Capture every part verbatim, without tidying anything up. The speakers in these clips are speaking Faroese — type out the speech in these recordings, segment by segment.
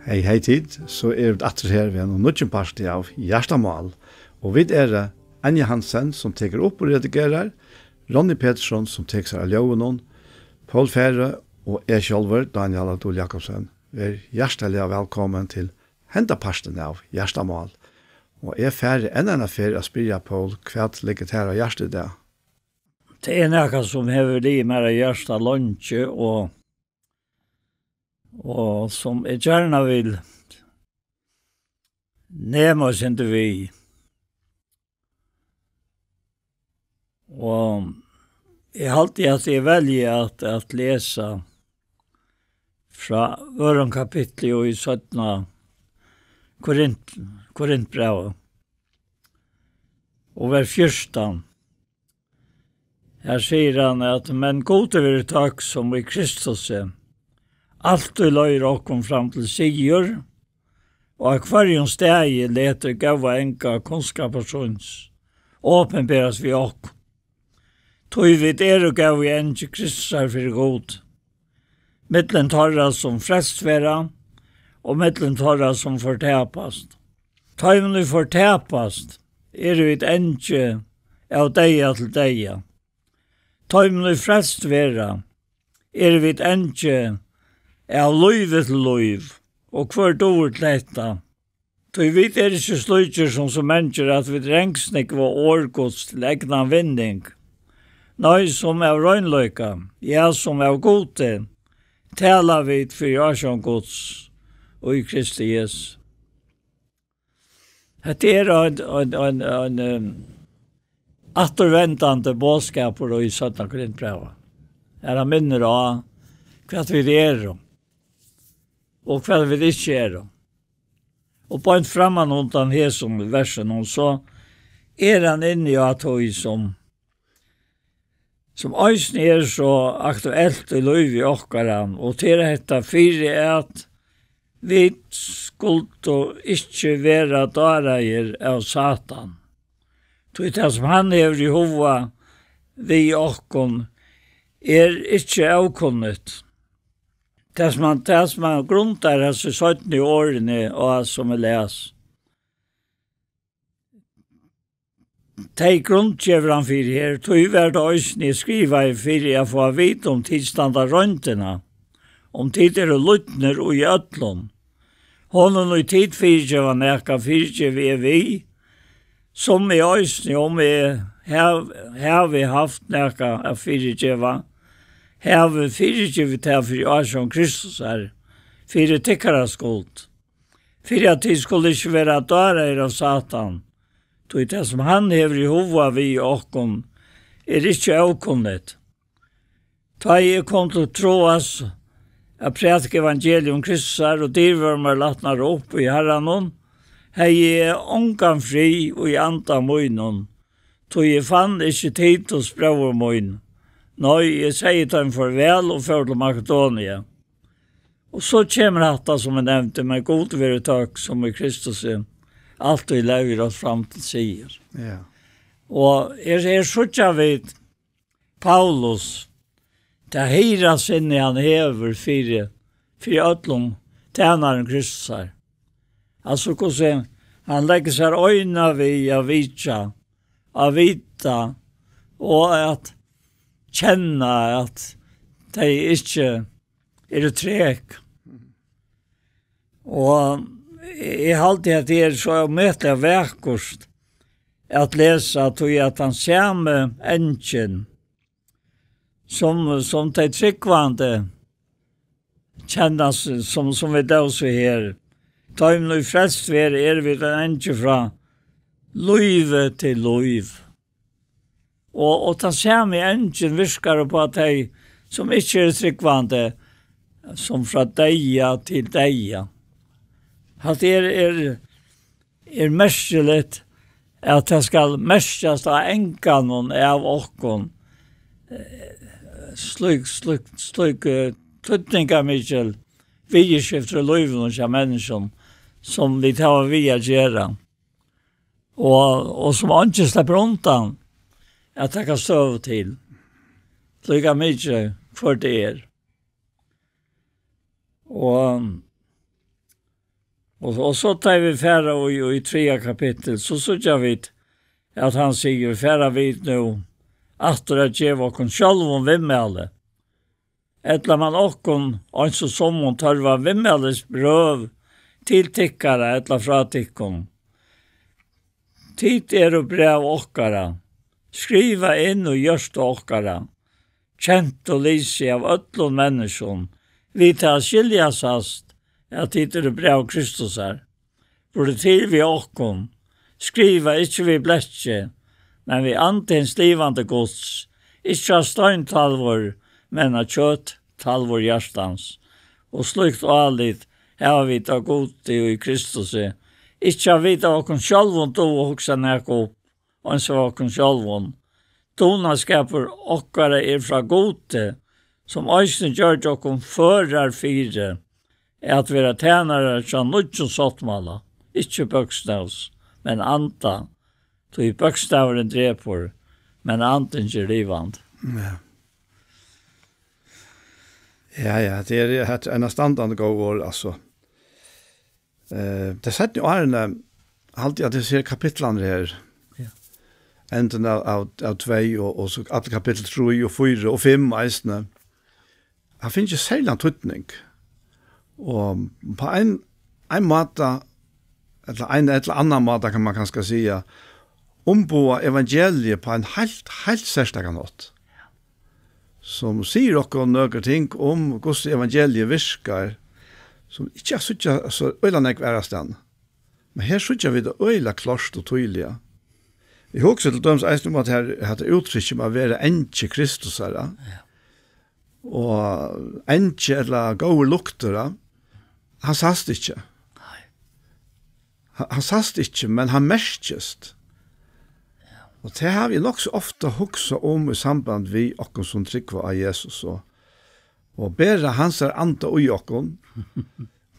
Hey, hey tit, so eru vit aftur her við einum nýggjum parti av Hjartamál. Og vit eru Anja Hansen, sum tekur upp og redigerar, Ronny Petersson, sum tekur sær av ljóðinum, Poul Færø og eg sjálvur, Dánjal á Dul Jakobsen. Ver hjartaliga vælkomin til henda partin av Hjartamál. Og eg fari enn eina ferð at spyrja Poul, hvat liggur tær á hjarta í dag? Tað er nakað, sum hevur ligið mær á hjarta leingi, og, og sum eg gjarna vil nema eitt sindur við. Og eg haldi, at eg velji at, at lesa frá øðrum kapitli í seinna Korint-, Korintbrævi, og vers fjúrtan. Her sigur hann, at: "Men Gudi verið tøkk, sum í Kristusi altíð leiðir okkum fram til sigur, og á hvørjum staði letur góða anga kunnskapar síns opinberast við okkum. Tí vit eru góði angi Kristusar fyri Gud, millum teirra, sum frelst verða, og millum teirra, sum fortapast. Teimum, ið fortapast, eru vit angi av deyða til deyða. Teimum, ið frelst verða, eru vit angi av lívi til lív, og hvør dugir til hetta? Tí vit eru ikki slíkir, sum so mangir, at vit rangsnúgva orð Guds til egnan vinning. Nei, sum av reinleika, ja, sum av Gudi, tala vit fyri ásjón Guds í Kristi Jesu." Hetta er ein, ein, ein, ein, em, afturvendandi boðskapur í seinna Korintbrævi. Her hann minnir á, hvat vit eru, og hvat vit ikki eru. Og beint framman undan hesum versinum, so er hann inni á tí, sum, sum eisini er so aktuelt í lívi okkara, og tað er hetta: "Fyri at vit skuldu ikki verða dáraðir av Satan. Tí tað, sum hann hevur í huga við okkum, er ikki ókunnigt." Tað, sum hann, tað, sum hann grundar hesi seinnu orðini á, sum eg las, tey grundgevur hann fyri her: "Tí var tað eisini skrivað fyri at fáa at vita, um tit standa royndina, um tit eru lýdnir í øllum. Honum, ið tit fyrigeva nakað, fyrigevi eg við, sum eg eisini, um eg hav-, havi havt nakað at fyrigeva, havi fyrigivið tað fyri ásjón Kristusar, fyri tykkara skuld, fyri at tit skulu ikki verða dáraðir av Satan, tí tað, sum hann hevur í huga við okkum, er ikki ókunnigt. Tá eg kom til Troas at prædika evangelium Kristusar, og dyr vóru mær latnar upp í Harranum, hevði eg ongan frið í anda mínum, tí eg fann ikki Titus, bróður mín. Nei, eg segði teimum farvæl og fór til Makedonia." Og so kemur hatta, sum eg nevndi: "Men Gud verið tøkk, sum í Kristusi altíð leiðir oss fram til sigur." Ja. Og her, her síggja vit Paulus, tað hirðasinni, hann hevur fyri, fyri øllum tænarum Kristusar. Altso, hvussu hann leggur sær eina við at vitja, at vita og at kenna, at tey ikki eru trek. Og eg haldi, at tað er so ómetaliga vakurt at lesa, tí at tann sami angin, sum, sum tey trúgvandi kenna, s-, sum, sum vit lósu her, teimum, ið frelst verða, eru vit ein angi frá lívi til lív. Og, og tann sami angin virkar upp á tey, sum ikki eru trúgvandi, sum frá deyða til deyða. Hatta er, er, er merkiligt, at tað skal merkjast á anganum av okkum, eh, slík, slík, slík, eh, týdningarmikil viðurskifti í lívinum hjá menniskjum, sum vit hava við at gera, og, og sum eingin sleppur undan at taka støðu til, líka mikið hvør tað er. Og Og, og so tá vit fara í, í triðja kapittul, so síggja vit, at hann sigur: "Fara vit nú aftur at geva okkum sjálvum viðmæli? Ella man okkum, eins og summum, tørva viðmælisbrøv til tykkara ella frá tykkum? Tit eru bræv okkara, skrivað inn í hjørtu okkara, kent og lisið av øllum menniskjum, við tað at skilja sæst, at tit eru bræv Kristusar. Burtur til við okkum, skrivað ikki við blekki, men við andi hins livandi Guds, ikki á steintalvur, men á kjøttalvur hjartans. Og slíkt álit hava vit á Gudi í Kristusi, ikki at vit av okkum sjálvum duga at hugsa nakað upp, eins og okkum sjálvum. Dugnaskapur okkara er frá Gudi, sum eisini gjørdi okkum førar fyri at vera tænarar hjá nýggjum sáttmála, ikki bókstavs, men anda, tí bókstavurin drepur, men andin ger livandi." Ja. Ja, ja, tað er, tað er ein standandi góð orð, altso. Eh, tey seinnu árini haldi eg at eg sé kapitlarnir her. Ja. Endin av, av, av tvey og, og so allir kapittul trý og fýra og fimm eisini. Hann finnur serligan týdning. Og på ein, ein máta, ella ein ella annan máta kann man kanska siga, umboða evangeliið på ein heilt, heilt serstakan hátt. Sum sigur okkum nøkur ting um, hvussu evangeliið virkar, sum ikki er síggja so øgiliga nógv aðrastaðni. Men her síggja vit tað øgiliga klárt og týðiliga. Eg hugsi til dømis eisini um at her, hetta úttrykk um at vera angi Kristusar, ja. Ja. Og angi ella góðir luktir, ja. Hann sæst ikki. Nei. Hann, hann sæst ikki, men hann merkist. Og tað havi eg nokk so ofta hugsað um í samband við okkum sum trúgva á Jesus og, og bera hansara anda í okkum.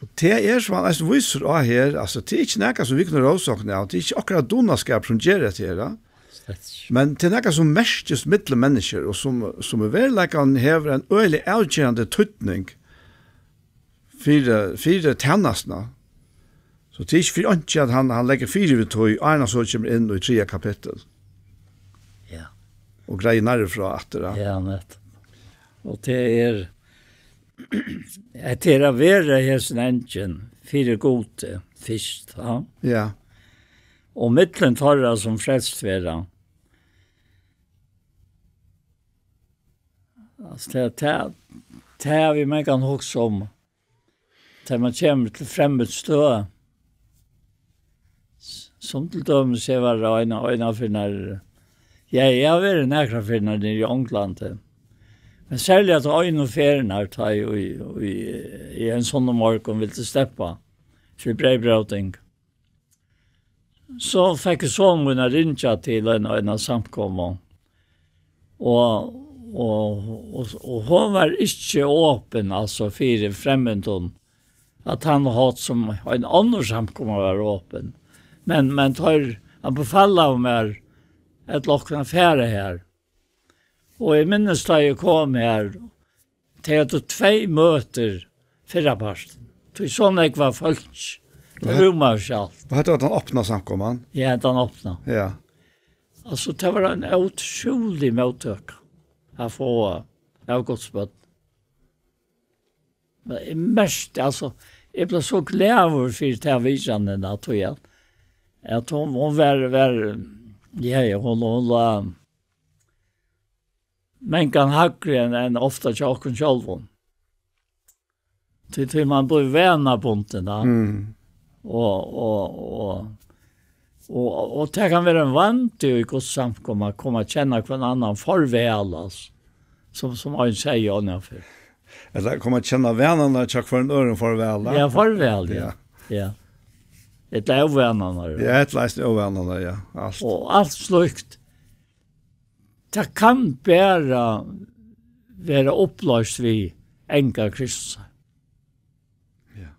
Og tað er, sum hann eisini vísir á her, altso, tað er ikki nakað sum vit kunnu rósa okkum av, tað er ikki okkara dugnaskapur sum ger hetta her, ja. Slett ikki. Men tað er nakað sum merkist millum menniskju og sum, sum í veruleikanum hevur ein øgiliga avgerandi týdning fyri, fyri tænastuna. So tað er ikki fyri einki at hann, hann leggur fyri við tí, áðrenn hann so kemur inn í triðja kapittul. Ja. Og greiðir nærri frá aftur, ja. Ja, nettupp. Og tað er, at tað er at vera hesin angin fyri Gudi fyrst, ja. Ja. Og millum teirra sum frelst verða. Altso, tað, tað, tað havi eg mangan hugsað um. Tá man kemur til fremmud støð, s-, sum til dømis eg var ein, ein ferð nær, ja, eg havi verið nakrar ferðir niðri í Onglandi, men serliga tá einu ferðina, tá eg í, í, í ein sunnumorgun vildi sleppa til breyðbróting. So fekk eg son mín at ringja til ein, eina samkomu. Og, og, og, og hon var ikki opin, altso, fyri fremmandum, á tann hátt sum ein onnur samkoma var opin. Men, men teir anbefalaðu mær, ella okkum, at fara har. Og eg minnist, tá eg kom har, tey høvdu tvey møtir fyrrapartin. Tí so nógv var fólk. Tað rúmar seg alt. Og hetta var tann opna samkoman? Ja, tann opna. Ja. Altso, tað var ein ótrúlig móttøka at fáa av Guds børn. Men eg merkti, altso, eg bleiv so glaður fyri ta vitjanina, tí at, at hon, hon var, var, ja, ja, hon, hon lá mangan hægri enn, enn ofta hjá okkum sjálvum. Tí, tí man blívur vanabundin, ja. Mm. Og, og, og, og, og tað kann vera ein vandi í Guds samkomu at koma at kenna hvønn annan farvæl, altso, sum, sum ein segði annað fyrr. Ella koma at kenna vanarnar hjá hvørjum øðrum farvæl, ja. Ja, farvæl, ja. Ja. Ja. Ella óvanarnar, ja. Ja, ella eisini óvanarnar, ja. Alt. Og alt slíkt. Tað kann bara vera upployst við anga Kristus. Ja.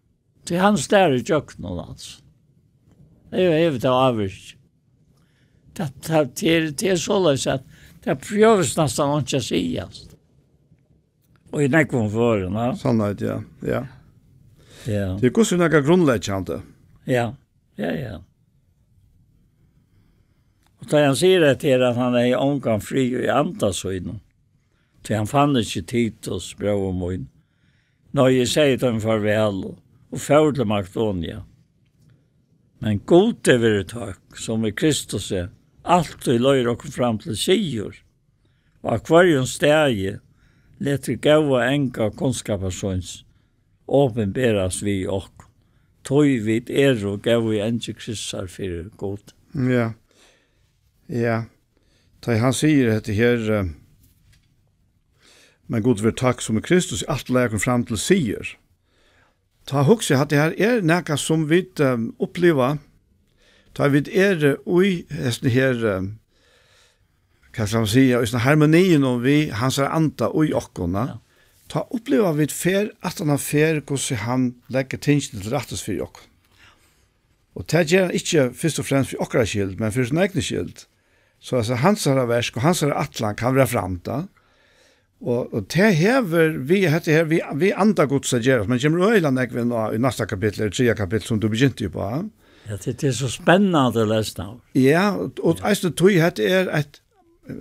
Tí hann slær ígjøgnum, altso. Tað er, hevur tað ávirki. Tað, tað, tað er, tað er soleiðis, at tað prøvist næstan einki at sigast. Og í nógvum førum, ja. Sannheit, ja. Ja. Ja. Tað er hvussu nakað grundleggjandi. Ja, ja, ja. Og tá hann sigur hetta her, at hann hevði ongan frið í anda sínum, tí hann fann ikki Titus, bróður mín. Nei, eg segði teimum farvæl og, og fór til Makedonia. Men Gudi veri tøkk, sum í Kristusi altíð leiðir okkum fram til sigur, og á hvørjum staði letur góða anga kunnskapar síns opinberast við okkum, tí vit eru góði angi Kristusar fyri Gud. Ja. Ja. Tá hann sigur hetta her, eh, men Gud veri tøkk, sum í Kristus altíð leiðir okkum fram til sigur. Tá hugsi eg, at tað her er nakað, sum vit, eh, uppliva, tá vit eru í hesum her, eh, hvat skal man siga, í sånn harmoniin og við hansara anda í okkum, ja. Ja. Tá uppliva vit ferð aftan á ferð, hvussu hann leggur tingini til rættis fyri okkum. Og tað ger hann ikki fyrst og fremst fyri okkara skyld, men fyri sína egnu skyld. So, altso, hansara verk og hansara ætlan kann vera framd. Og, og tað hevur við, hetta her, við, við anda Guds at gera, men kemur øgiliga nógv inn á í næsta kapitli, ella triðja kapitli, sum tú begynti uppá. Ja, tað, tað er so spennandi at lesa av. Ja, og, og eisini tí hetta er eitt,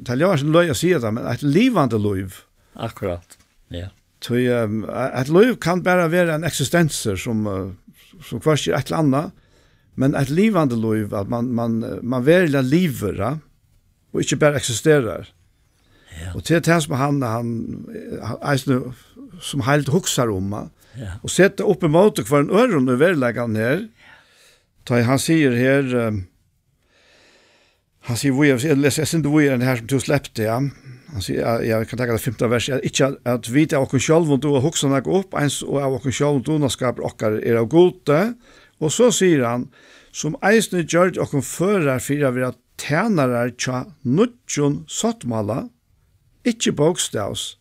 tað ljóðar sum løgið at siga tað, men eitt livandi lív. Akkurát, ja. Tí, ehm, eitt lív kann bara vera ein eksistensur sum, eh, sum hvørki er eitt ella annað, men eitt livandi lív, at man, man, man veruliga livir, ja, og ikki bara eksisterar. Ja. Og til tað sum hann, hann, eh, eisini sum heild hugsar um, ja. Ja. Og seta upp ímóti hvørjum øðrum í veruleikanum her, tá ið hann sigur her, eh, hann sigur, víða, eg lesi, eg syndi víða enn her sum tú slepti, ja. Hann sigur, ja, eg kann taka tað fimta vers, ja, ikki at, at vit av okkum sjálvum duga at hugsa nakað upp, eins og av okkum sjálvum dugnaskapur okkara er av Gudi. Og so sigur hann, sum eisini gjørdi okkum førar fyri at vera tænarar hjá nýggjum sáttmála, ikki bókstavs,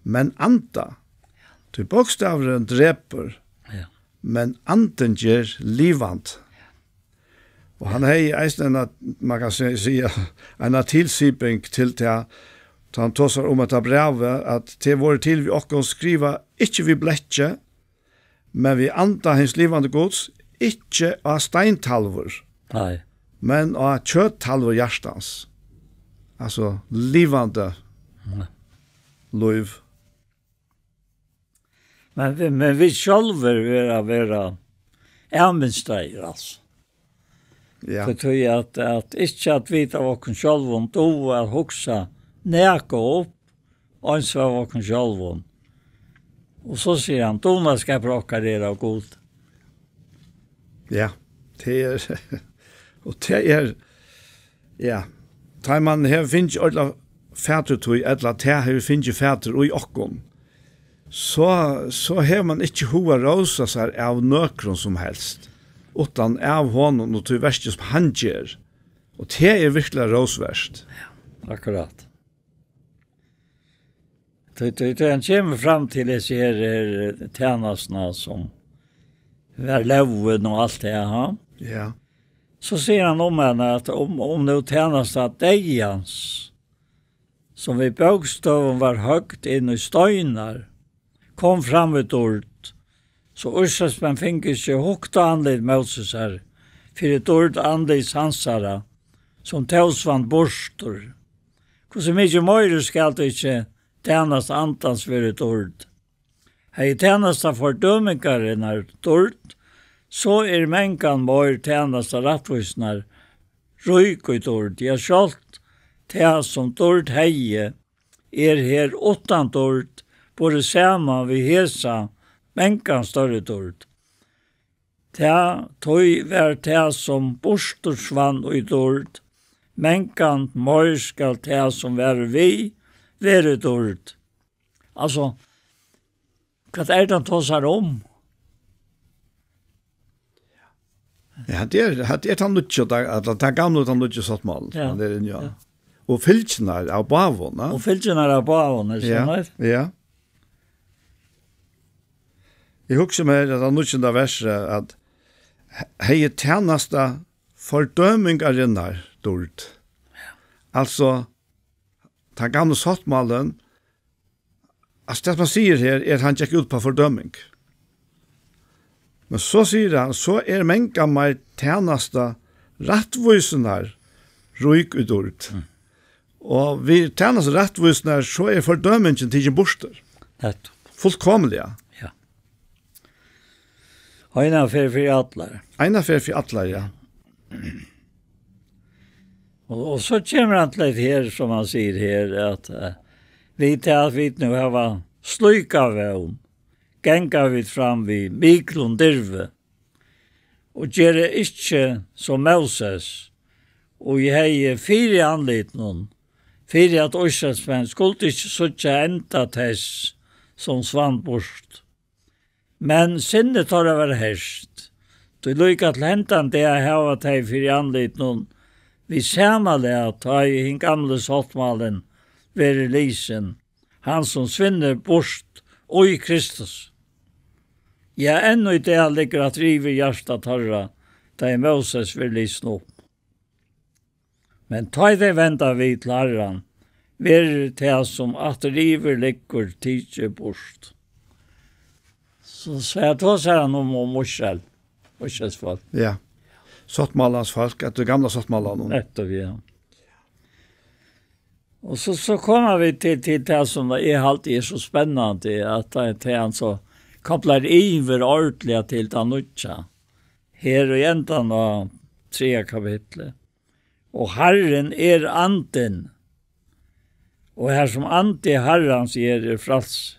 men anda. Tí bókstavurin drepur, ja, men andin ger livandi. Og hann hevði eisini eina, man kann se-, siga, eina tilsiping til tað, tá hann tosar um hetta brævið, at tað vóru til við okkum skrivað ikki við blekki, men við anda hins livandi Guds, ikki á steintalvur, nei, men á kjøttalvur hjartans. Altso, livandi, ja, lív. Men vi, men vit sjálvir vera, vera avmynstraðir, altso. Ja. Fyri tí at, at ikki at vita av okkum sjálvum, duga at hugsa nakað upp, eins av okkum sjálvum. Og so sigur hann, dugnaskapur okkara er av Gud. Ja, tað er, og tað er, ja, tá man hevur fingið øll fatur tí, ella tað hevur fingið fatur í okkum, so, so hevur man ikki hug at rósa sær av nøkrum sum helst, uttan av honum og tí verki sum hann ger. Og tað er virkiliga rósvert. Ja, akkurát. Tí, tí, tí hann kemur fram til hesi her, her tænastuna sum var lógin og alt tað, ha? Ja. So sigur hann um hana, at um, um nú tænasta deyðans, sum við bókstøvum var høgd inn í steinar, kom fram við dýrd, so Ísraelsmenn fingu ikki hugt á andlit Mósesar fyri dýrd andlits hansara, sum tó svann burtur. Hvussu mikið meira skal tó ikki tænast andans vera dýrd? Hevði tænasta fordømingarinnar dýrd, so er mangan meir tænasta rættvísinnar rík í dýrd. Ja, sjálvt tað, sum dýrd hevði, er her uttan dýrd, borið saman við hesa mangan størri dýrd. Tað, tí var tað, sum burtur svann í dýrd, mangan meir skal tað, sum var við, verið dýrd. Altso, hvat er tað, hann tosar um? Ja, tað er, tað er tann nýggja, tað, at tað gamla og tann nýggja sáttmálan, ja, hann er inn, ja. Ja. Og fylgjurnar av báðum, ja. Og fylgjurnar av báðum, er, ja, soleiðis. Ja. Eg hugsi mær, at tað níggjunda versið, at he-, hevði tænasta fordømingarinnar dýrd. Altso, tann gamli sáttmálin, altso, tað, sum hann sigur her, er, at hann gekk út á fordøming. Men so sigur hann, so er mangan meir tænasta rættvísinnar rík í dýrd. Mm. Og við tænasta rættvísinnar, so er fordømingin tikin burtur. Nettupp. Fullkomiliga. Ja. Eina ferð fyri allar. Eina ferð fyri allar, ja. Og, og so kemur hann til hetta her, sum hann sigur her, at, eh, við tað at vit nú hava slíka vón, ganga vit fram við miklum dirvi, og gera ikki sum Móses, og eg hevði fyri andlitinum, fyri at Ísraelsmenn skuldu ikki síggja enda tess, sum svann burt. Men sinni teirra var hert, tí líka til hendan dag hava tey fyri andlitinum við sama lag, tá ið hin gamli sáttmálin verður lisin, hann sum svinnur burt í Kristus. Ja, enn í dag liggur aftur yvir hjarta teirra, tá ið Móses verður lisin upp. Men tá ið tey venda við til Harran, verður tað, sum aftur yvir liggur, tikið burt. So, so her tosar hann um, um Ísrael, Ísraels fólk. Ja. Sáttmálans fólk, at tað gamla sáttmálanum. Nettupp, ja. Og so, so koma vit til, til tað, sum eg haldi er so spennandi, at tað, tað hann so koplar yvir ordiliga til tað nýggja. Her í endan á triðja kapitli. Og Harrin er andin. Og har sum andi Harrans er, er frælsi.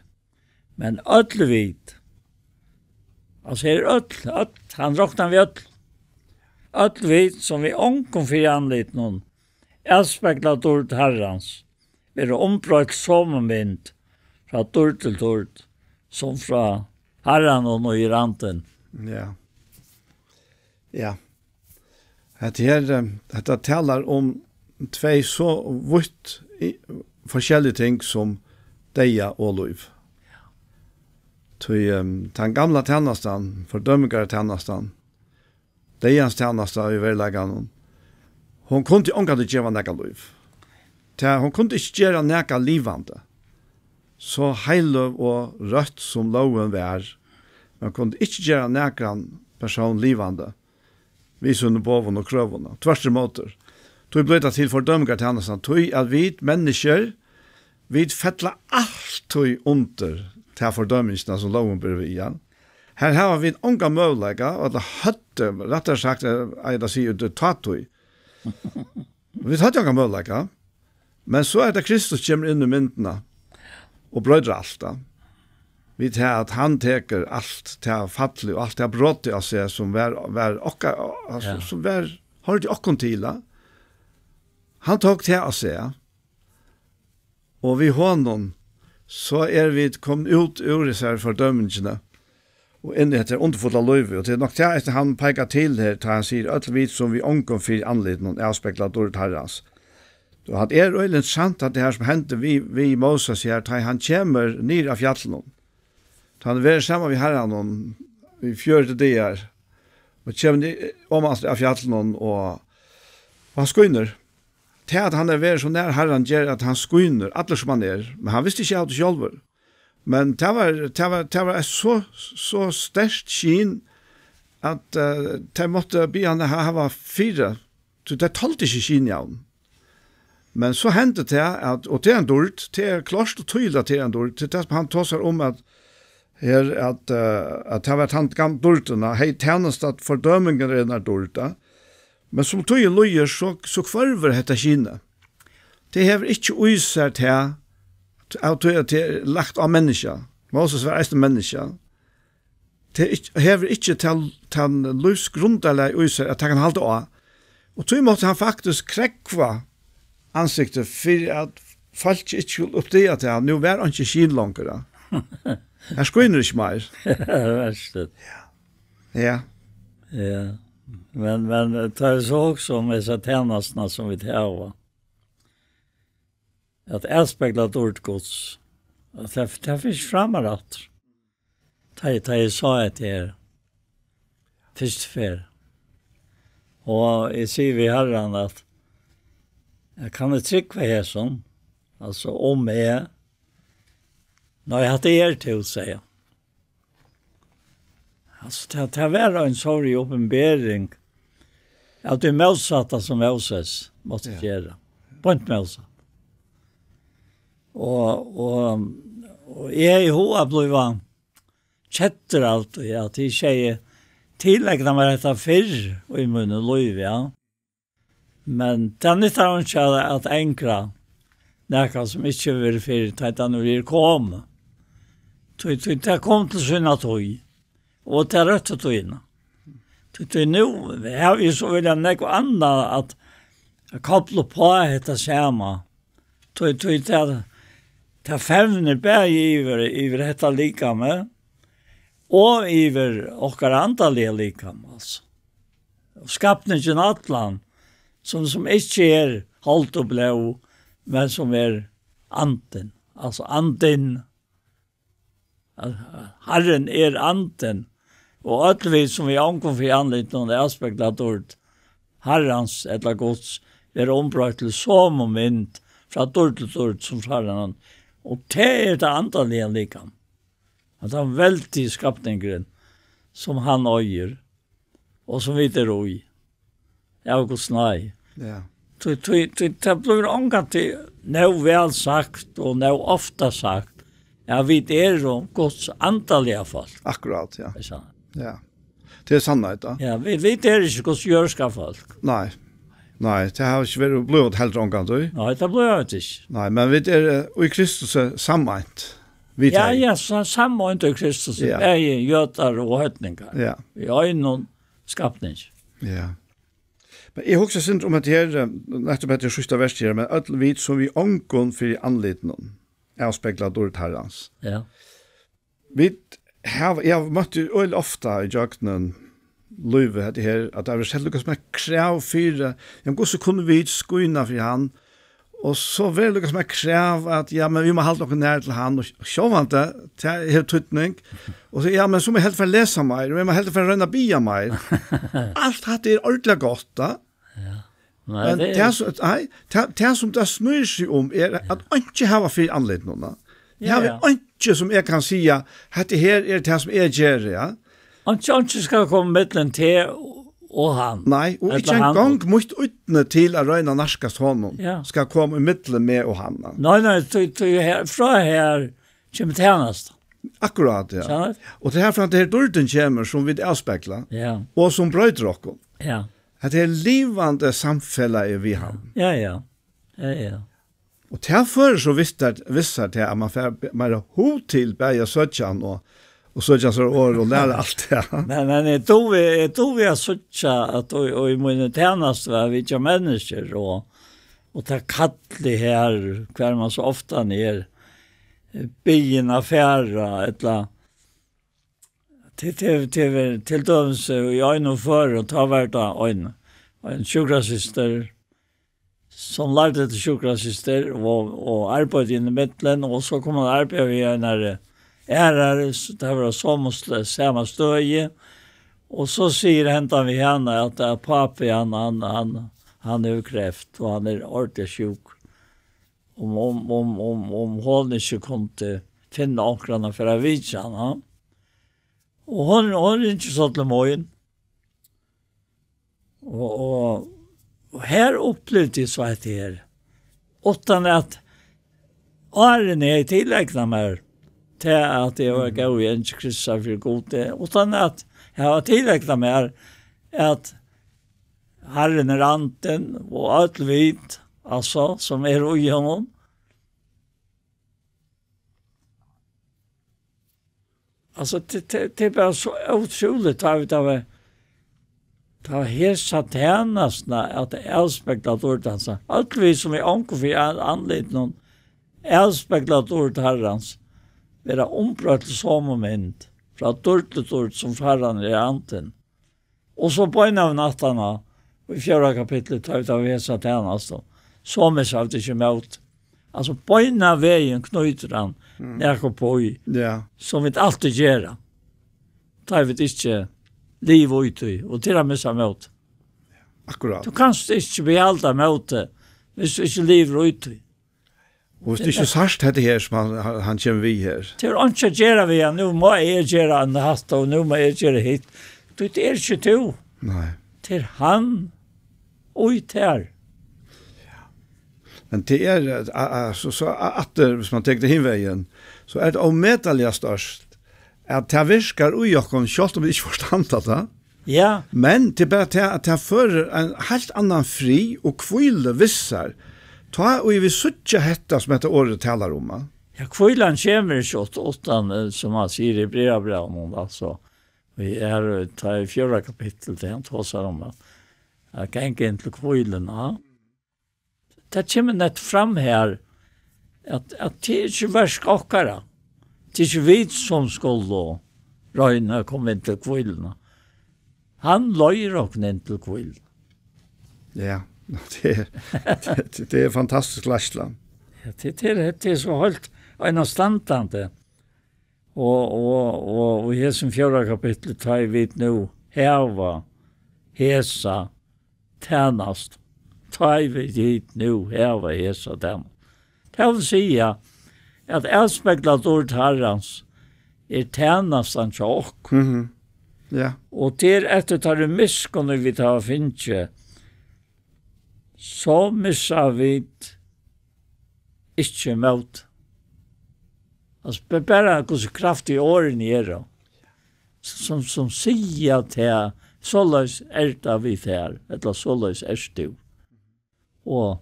Men øll vit, altso, her er øll, øll, hann roknar við øll. Øll vit, sum við ongum fyri andlitinum avspegla dýrd Harrans, verða umbroytt somu mynd frá dýrd til dýrd, sum frá Harranum, og í randin. Ja. Ja. Hetta her, eh, hetta talar um tvey so vítt í, forskellig ting sum deyða og lív. Tí, ehm, tann gamla tænastan, fordømingartænastan, deyðans tænasta í veruleikanum, hon kundi ongantíð geva nakað lív. Tað, hon kundi ikki gera nakað livandi. So heiløg og røtt sum lógin var, men kundi ikki gera nakran persón livandi við sínum boðum og krøvum. Tvørturímóti, tí blívur tað til fordømingartænastan, tí at vit menniskjur, vit fella altíð undir ta fordømingina, sum lógin ber við, ja. Her hava vit ongan møguleika, ella høvdu, rættari sagt, eh, eigur at siga, undir tátíð. Vit høvdu ongan møguleika. Men so er tað Kristus kemur inn í myndina og broytir alt, tá. Við tað at hann tekur alt tað fallið og alt tað brotið á seg, sum var, var okka-, altso, Ja. sum var, hoyrdi okkum til, tá. Hann tók tað á seg. Og við honum, so er vit komin út úr hesari fordømingini og inn í hetta undurfulla lívið. Og tað er nokk tað, at hann peikar til her, tá hann sigur, øll vit, sum við ongum fyri andlitinum avspegla dýrd Harrans. Og hann er øgiliga interessant, at tað her, sum hendi við, við Móses her, tá hann kemur niður av fjallinum. Tá hann verður saman við Harranum í fjøruti dagar, og kemur ni-, oman aftur av fjallinum, og, og hann skínur. Tað, at hann er verið so nær Harran, ger, at hann skínur, allur sum hann er. Men hann visti ikki av tí sjálvur. Men tað var, tað var, tað var eitt so, so sterkt skin, at, eh, tey máttu biðja hann ha-, hava fyri, tí tey toldu ikki skinið av honum. Men so hendi tað, at, og tað er ein dýrd, tað er klárt og týðiligt, at tað er ein dýrd, tað er tað, sum hann tosar um, at her, at, eh, at tað var tann gam-, dýrdin, hevði tænast at fordømingin er ein dýrd, ja. Men sum tíðin líður, so, so hvørvur hetta skinið. Tað hevur ikki í sær tað, av tí at tað er lagt á menniskja. Móses var eisini menniskja. Tað er ikki, hevur ikki tað, tað lívsgrundarlag í sær, at tað kann halda á. Og tí mátti hann faktiskt krógva ansiktið, fyri at fólk ikki skuldu uppdaga tað, at nú var einki skin longur, ja. Her skínur ikki meir. Verst. Ja. Ja. Men, men, eh, tá eg so hugsi um hesa tænastuna, sum vit hava, at avspegla dýrd Guds, at tað, tað fer ikki framar aftur. Tá eg, tá eg sá hetta her fyrstu ferð, og eg sigi við Harran, at, at kann eg trúgva hesum? Altso, um eg, nei, hatta er tú, segði hann. Altso, tað, tað var ein stór opinbering av tí mótsatta sum Móses mátti Ja. gera. Beint mótsatt. Og, og, og eg hevði hug at blíva keddur av tí, at eg segði, tileigna mær hetta fyrr í mínum lívi, ja. Men tað nyttar einki at, at angra nakað sum ikki hevur verið fyrr, tá tað nú er komið. Tí, tí tað kom til sína tíð, og tað røttu tíðina. Tí, tí nú havi eg so viljað nógv annað at, at kopla upp á hetta sama. Tí, tí tað, tað fevnir bæði yvir, yvir hetta likamið og yvir okkara andaliga likam, altso. Og skapningin allan, sum, sum ikki er hold og blóð, men sum er andin. Altso andin, at Harrin er andin, og øll vit sum við ongum fyri andlitinum avspegla dýrd Harrans ella Guds, verða umbroytt til somu mynd frá dýrd til dýrd sum frá Harranum. Og tað er tað andaliga likam. At hann veldi skapningurin, sum hann eigur, og sum vit eru í. Av Guds náði. Ja. Tí, tí, tí, tað blívur ongantíð nóg væl sagt og nóg ofta sagt, at vit eru Guds andaliga fólk. Akkurát, ja. Er sant? Ja. Tað er sannheit, ja. Ja, vit, vit eru ikki Guds jørðska fólk. Nei. Nei, tað hava ikki verið blivið heldur ongantíð. Nei, tað blívur vit ikki. Nei, men vit eru, eh, í Kristus, eh, sameint. Vit Ja, eru. ja, sa-, sameint í Kristus, Ja. bæði jødar og heidningar. Ja. Í einum skapningi. Ja. Men eg hugsi synd um hetta her, eh, nettupp hetta her síðsta vers her, men øll vit sum við ongum fyri andlitinum avspegla dýrd Harrans. Ja. Vit hava, eg havi møtt tað øgiliga ofta í gjøgnum lívið, hetta her, at tað verður sett líka sum eitt krav fyri, ja, men hvussu kunnu vit skína fyri hann? Og so verður líka sum eitt krav at, ja, men vit mugu halda okkum nær til hann, og sjálvandi, tað hevur týdning. Og so, ja, men so mugu vit heldur fara at lesa meir, og vit mugu heldur fara at royna at biðja meir. Alt hatta er ordiliga gott, tá. Ja. Nei, Men tað er tað sum, nei, tað, tað sum tað snýr seg um, er at einki hava fyri andlitinum, tá. Eg Ja, havi ja. einki sum eg kann siga, hetta her er tað sum eg geri, ja. Einki, einki skal koma millum teg og hann. Nei, og Ella ikki hann eingong og mítt ídni til at royna at nærkast honum Ja. skal koma ímillum meg og hann, tá. Nei, nei, tú, tú, her, frá her kemur tænasta. Akkurát, ja. Sant? Og tað er herfrá, at her dýrdin kemur, sum vit avspegla, Ja. og sum broytir okkum. Ja. At tað er livandi samfelagið við hann. Ja, ja. Ja, ja. Og tað førir so vissar, vissar til, at man fær be-, meira hug til bæði at søkja hann og, og søkja sær orð og læra alt tað. Men, men eg dugi, eg dugi at søkja at og, og í míni tænastu var vitja menniskju og, og tað kallið her, hvar man so ofta er, eh, biðin at fara, ella til, til, til, til dømis, eh, í einum føri, og tá var tað ein, ein sjúkrasystir, sum lærdi til sjúkrasystir og, og arbeiddi inn í millum, og so kom hon at arbeiða við einari aðrari, s-, tað var á somu stø-, sama støði, og so sigur hendan við hana at, at pápi, hann, hann, hann, hann hevur kreft, og hann er ordiliga sjúkur. Um, um, um, um, um hon ikki kundi finna onkran at fara at vitja hann, ha? Og hon, hon ringir so til mín. Og, og, og her upplivdi eg so hetta her. Uttan at áðrenn eg hevði tileignað mær tað, at eg var Mhm. góður í eingil Kristusar fyri Gudi, uttan at eg hava tileignað mær at Harrin er andin, og øll vit, altso, sum eru í honum, Altso, tað, tað, tað er bara so ótrúligt, tá vit hava, tá hesa tænastuna at avspegla dýrd Harrans. Øll vit, sum við ongum fyri an-, andlitinum avspegla dýrd Harrans, verða umbroytt til somu mynd, frá dýrd til dýrd, sum Harrin er andin. Og so beinanvegin aftaná, í fjórða kapitli, tá vit hava hesa tænastu, so missa vit ikki mót. Altso, beinanvegin knýtir hann Mm. nakað upp í, Ja. sum vit altíð gera, tá vit ikki liva í tí, og til at missa mót. Akkurát. Tú kanst ikki behalda mótið, hvis tú ikki livir í tí. Og hvis tú ikki sært hetta her, sum hann, hann, hann kemur við her. Tað er einki at gera við hann. Nú má eg gera hatta, og nú má eg gera hitt. Tú, tað er ikki tú. Nei. Tað er hann og tær. Men tað er, a, a, so, so a, aftur, hvis man tekur tað hin vegin, so er tað ómetaliga stórt, at tað virkar í okkum, sjálvt um vit ikki forstanda tað. Ja. Men tað er bara tað, at tað førir ein heilt annan frið og hvílu við sær. Tá og vit síggja hetta, sum hetta orðið talar um, a. Ja, hvílan kemur ikki ut-, uttan, eh, sum hann sigur í Hebreabrævinum, altso. Og her, eh, tá í fjórða kapittul, tað hann tosar um, at, at ganga inn til hvíluna. Tað kemur nett fram her, at, at tað er ikki verk okkara. Tað er ikki vit, sum skulu royna at koma inn til hvíluna. Hann leiðir okkum inn til hvíluna. Ja, tað er, tað, tað er fantastisk leiðsla. Ja, tað, tað er, tað er so heilt einastandandi. Og, og, og, og í hesum fjórða kapitli, tá ið vit nú hava hesa tænast, tá ið vit nú hava hesa tænast. Tað vil siga, at avspegla dýrd Harrans er tænastan hjá okkum. Mhm. Ja. Og tað er eftir teirri miskunn, vit hava fingið, so missa vit ikki mót. Altso, b-, bara hvussu kraftig orðini eru, sum, sum siga tað, soleiðis er tað við tær, ella soleiðis ert tú. Og,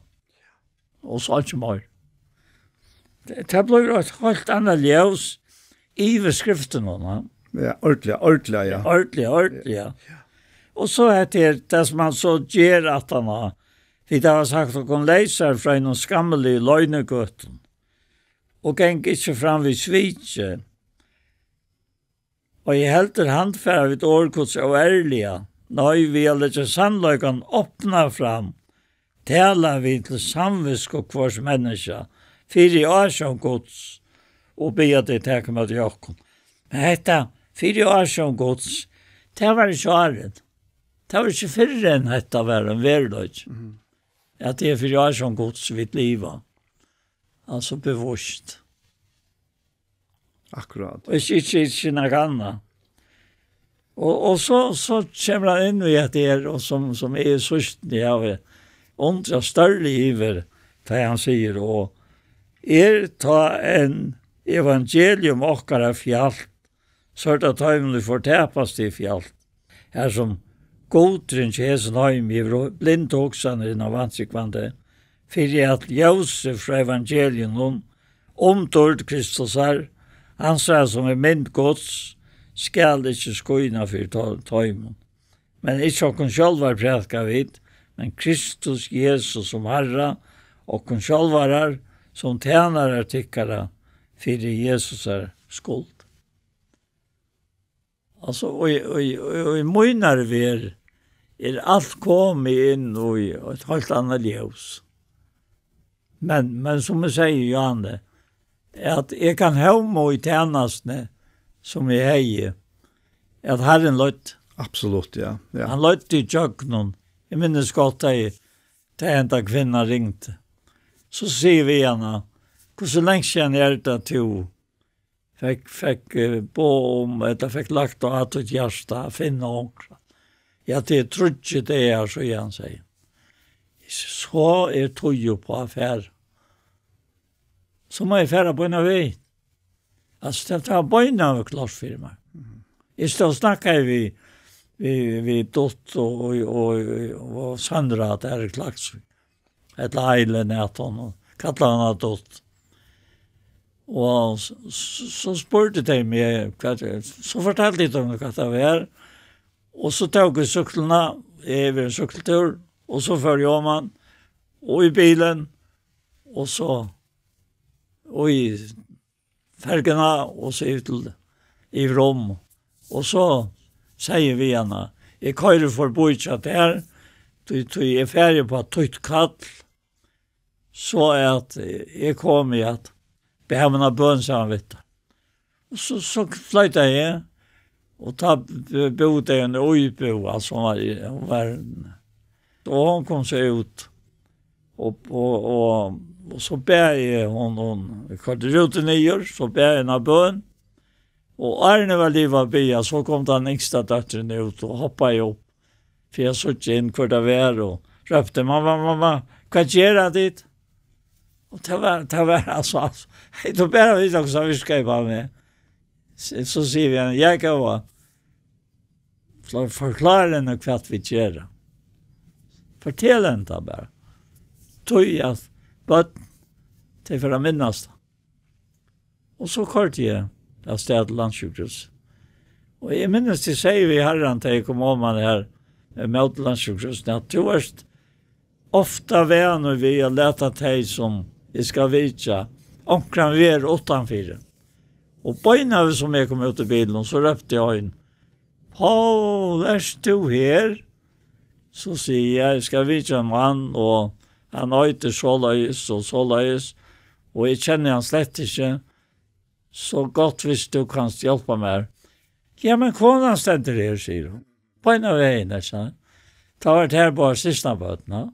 og so ikki meir. Tað, tað blívur eitt heilt annað ljós yvir skriftunum, ha? Ja, ordiliga, ordiliga, ja. Ordiliga, ordiliga. Ja. Og so hetta her, tað sum hann so ger, at hann har, vit hava sagt okkum leysar frá hinum skammiligu loynigøtum, og ganga ikki fram við sviki, og ei heldur handfara vit orð Guds óærliga, nei, við at leggja sannleikan opna fram, tala vit til samvitsku hvørs menniskja, fyri ásjón Guds, og biðja tey taka ímóti okkum. Men hetta, fyri ásjón Guds, tað var ikki áðrenn. Tað var ikki fyrr enn hetta var ein veruleiki. Mhm. At tað er fyri ásjón Guds vit liva. Altso bevíst. Akkurát. Og ikki, ikki, ikki nakað annað. Og, og so, so kemur hann inn í hetta her, og sum, sum eg síðst, eg havi undrað stórliga yvir, tá hann sigur, og er tá enn evangelium okkara fjalt, so er tað teimum, ið fortapast, tað fjalt. Har sum gudurin hjá hesum heimi hevur blindar hugsanir hinna vantrúgvandi, fyri at ljósið frá evangeliinum um dýrd Kristusar, hansara, sum er mynd Guds, skal ikki skína fyri to-, teimum. Men ikki okkum sjálvar prædika vit, men Kristus Jesus sum Harra, okkum sjálvarar sum tænarar tykkara fyri Jesusar skuld. Altso, í, í, í, í mínari verð er alt komið inn í eitt heilt annað ljós. Men, men sum eg sigi, Johanne, at eg kann hóma í tænastuni, sum eg hevði, at Harrin leiddi. Absolutt, ja, ja. Hann leiddi í gjøgnum. Eg minnist gott, tá eg, tá henda kvinna ringdi. So sigi eg við hana: "Hvussu langt síðan er tað, tú fekk, fekk, eh, boð um, ella fekk lagt á títt hjarta at finna onkran?" "Ja, tað er tríggir dagar síðan," segði hann. Eg sigi: "So er tíð uppá at fara. So má eg fara beinanvegin." Altso, tað, tað var beinanvegin klárt fyri mær. Eg stóð og snakkaði við, við, við Dutt og, og, og, og Sandra, at tað er Klaksvík. Ella Eileen æt hon, og kallaði hana Dutt. Og s-, s-, so spurdu tey meg, hvat, so fortaldu tey meg, hvat tað var. Og so tók eg súkkluna, eg var ein súkklutúr, og so fór eg oman, og í bilin, og so, og í ferguna, og so yvir til, yvir um. Og so sigi eg við hana: "Eg koyri forbí hjá tær, tí, tí eg fari upp á títt kall, so at eg komi at biðja eina bøn saman við tær." Og so, so floytaði eg, og tá b-, búðu tey í eini íbúð, altso, hon var, hon var, og hon kom so út. Og, og, og, og so bað eg, hon, hon koyrdi rútin niður, so bað eg hana bøn. Og áðrenn eg var liðug at biðja, so kom tann yngsta dóttirin út og hoppaði upp, fyri at síggja inn, hvør tað var, og rópti: «Mamma, mamma, hvat gera tit?» Og tað var, tað var, altso, altso, hey, tú bara veit, hvussu virkaði á meg. So, so siga vit henni: «Ja, góða, for-, forklára henni, hvat vit gera. Fortel henni tað bara. Tí at børn, tey fara at minnast tað.» Og so koyrdi eg avstað til landssjúkrahúsið. Og eg minnist, eg segði við Harran, tá eg kom oman her, eh, móti landssjúkrahúsinum, at tú ert ofta vanur við at lata tey, sum eg skal vitja, onkran vera uttanfyri. Og beinanvegin sum eg kom út úr bilinum, so rópti ein: «Poul, ert tú her?» So sigi eg: «Eg skal vitja ein mann, og hann eitur soleiðis og soleiðis, og eg kenni hann slett ikki, so gott viss tú kanst hjálpa mær.» «Ja, men konan stendur her», sigur hon. Beinanvegin, ikki sant? Tá var tað her bara systkinabørn, ja.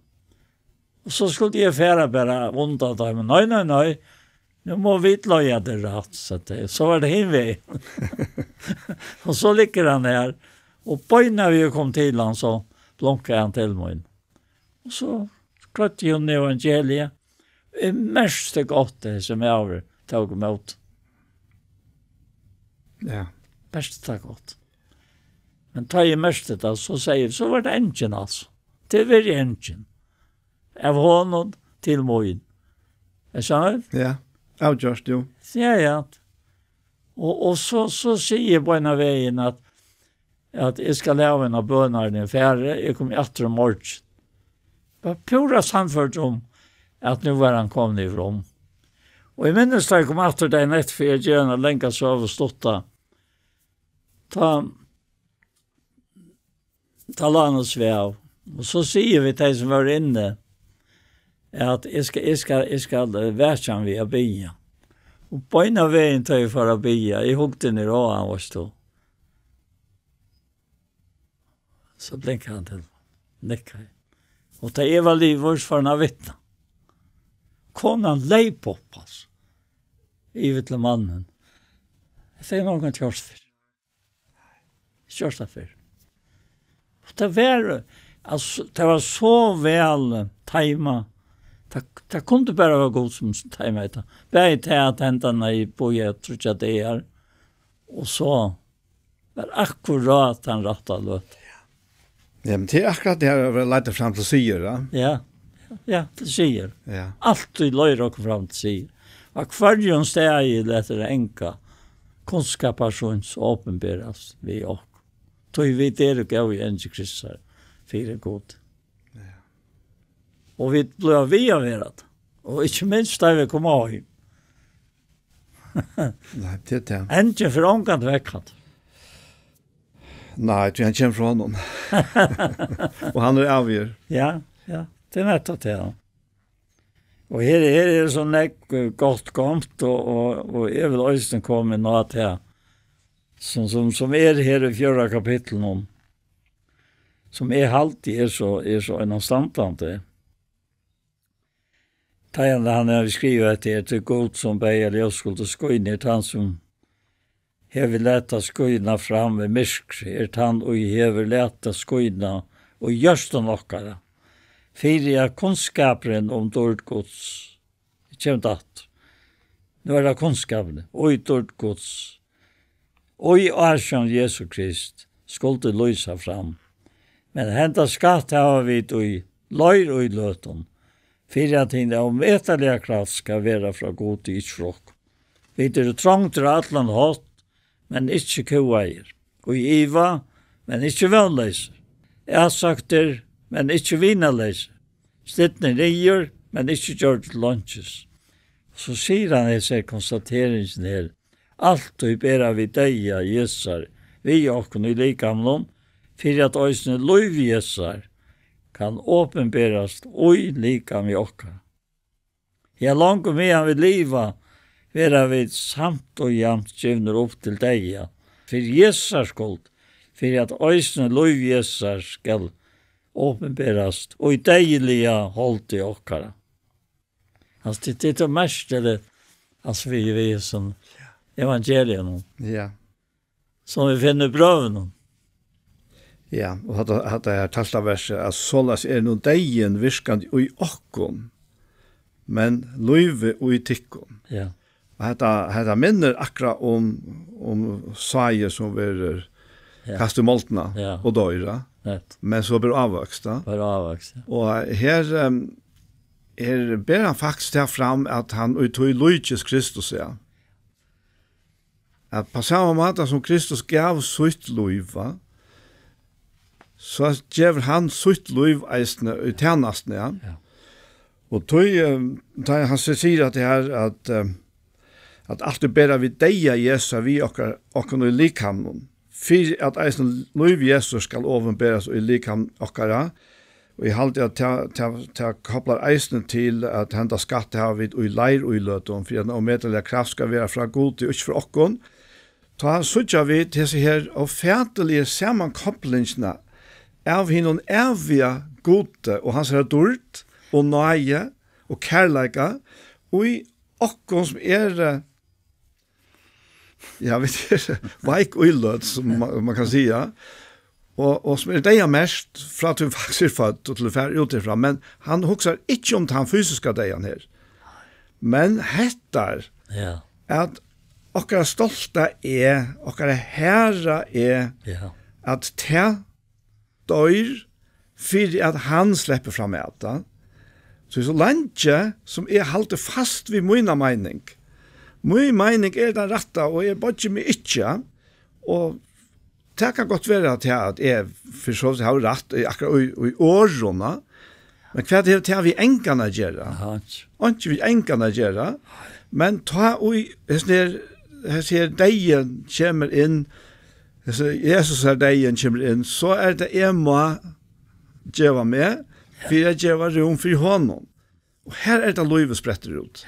Og so skuldi eg fara bara undan teimum. «Nei, nei, nei. Nú mugu vit leiða teg rætt», segði tey. So var tað hin vegin. Og so liggur hann her. Og beinanvegin eg kom til hann, so blunkaði hann til mín. Og so greiddi hon evangeliið. Eg merkti gott tað sum eg havi tók ímóti. Ja. Merkti tað gott. Men tá eg merkti tað, so sigi eg, so var tað eingin, altso. Tað var eingin. Av honum til mín. Er tað? Ja, avgjørt, jú. Ja, ja. Og, og so, so sigi eg beinanvegin at, at eg skal hava eina bøn áðrenn eg fari, eg komi aftur í morgin. Var púra sannførd um, at nú var hann komin yvir um. Og eg minnist, tá eg kom aftur dagin eftir, fyri at gera eina langa søgu stutta. Tá, tá lá hann og svav. Og so sigi eg við tey, sum vóru inni, at eg skal, eg skal, eg skal, eh, vekja hann við at biðja. Og beinanvegin, tá eg fór at biðja, eg hugdi niður á hann, veitst tú. So blinkaði hann til, nikkaði. Og tá eg var liðugur, so fór hann at vitna. Konan leyp upp, altso, yvir til mannin. Hetta hevði hon ongantíð hoyrt fyrr. Ikki hoyrt tað fyrr. Og tað var, altso, tað var so væl, eh, teimað. Tað, tað kundi bara vera Gud, sum teimaði tað. Bæði tað, at hendan hevði bíðað tríggjar dagar, og so var akkurát tann rætta løtan. Ja, men tað er akkurát tað her, at vera leiddur fram til sigur, ja. Ja, ja, til sigur. Ja. Altíð leiðir okkum fram til sigur. Á hvørjum stað letur tað enga kunnskapar síns opinberast við okkum. Tí vit eru góðir endurkristar fyri Gud. Ja. Og vit blíva við at vera tað. Og ikki minst, tá vit koma heim. Nei, tað er tað. Angin fer ongantíð vekk, hann. Nei, tí hann kemur frá honum. Og hann er avgjørd. Ja, ja, tað er nettupp tað, ja. Og her, her er so nógv, eh, gott goymt, og, og, og eg vil eisini koma inn á tað, sum, sum, sum er her í fjórða kapitlinum, sum eg haldi er so, er so einastandandi. Tá hann, hann hevur skrivað hetta her: «Tí Gud, sum bað, at ljós skuldi skína, er tann, sum hevur latið skína fram í myrkri, er tann, ið hevur latið skína í hjørtum okkara, fyri at kunnskapurin um dýrd Guds», eg kemur tað aftur, nú er tað kunnskapurin, «í dýrd Guds, í ásjón Jesu Krist, skuldi lýsa fram. Men henda skatt hava vit í leir í løtum, fyri at hin ómetaliga kraft skal vera frá Gudi, ikki frá okkum. Vit eru trongdir á allan hátt, men ikki kúgaðir, í iva, men ikki vónleysir, atsøktir, men ikki vinaleysir, slitnir niður, men ikki gjørdir til einkis.» So sigur hann hesa her konstateringina her: «Altíð bera vit deyða Jesusar við okkum í likamnum, fyri at eisini lív Jesusar kann opinberast í likami okkara. Ja, longu meðan vit liva, verða vit samt og javnt givnir upp til deyða fyri Jesusar skuld, fyri at eisini lív Jesusar skal opinberast í deyðiliga holdi okkara. Altso, tað, tað er tað mest, ella, altso, við, við sum evangelium, Ja. sum vit finna í brøvunum. Ja, og hatta, hatta er tólvta versið, at soleiðis er nú deyðin virkandi í okkum, men lívið í tykkum. Ja. Og hetta, hetta minnir akkurát um, um sáið sum verður Ja. kastað í moldina Ja. og doyr, ja. Nett. Men so ber ávøkst, ja. Ber ávøkst, ja. Og her, em, her ber hann faktiskt tað fram, at hann í tí líkist Kristus, ja. At på sama máta sum Kristus gav sítt lív, va, so gevur hann sítt lív eisini í tænastuni, ja. Ja. Og tí, em, tá hann sigur at tað her, at, em, at alt er bara við deyða Jesu við okkara, okkum í likamum, fyri at eisini lív Jesu skal opinberast í likam okkara. Og eg haldi, at tað, tað, tað koplar eisini til, at henda skatt hava vit í leir í løtum, fyri at ein ómetaliga kraft skal vera frá Gudi og ikki frá okkum. Tá síggja vit hesi her ófatiligu samankoblingina av hinum æviga Gudi og hansara dýrd og náði og kærleika í okkum, sum eru, ja, vit eru veik íløt, sum man, man kann siga, og, og sum eru deyðamerkt frá tí faktiskt er fødd og til at fara út herfrá. Men hann hugsar ikki um tann fysiska deyðan her. Men hettar, Ja. at okkara stolta eg, okkara herra eg, Ja. at tað doyr fyri at hann sleppur fram at tað. So, so leingi sum eg haldi fast við mína meining, mín meining er tann rætta, og eg boyggi meg ikki, og tað kann gott vera at eg, at eg fyri so vidt havi rætt í akkurát í, í orðum, men hvat hevur tað við angan at gera? Aha. Einki við angan at gera, men tá ið hesin her, hesin her deyðin kemur inn, hesin Jesus her deyðin kemur inn, so er tað eg má geva meg fyri at geva rúm fyri honum. Og her er tað lívið sprettur út.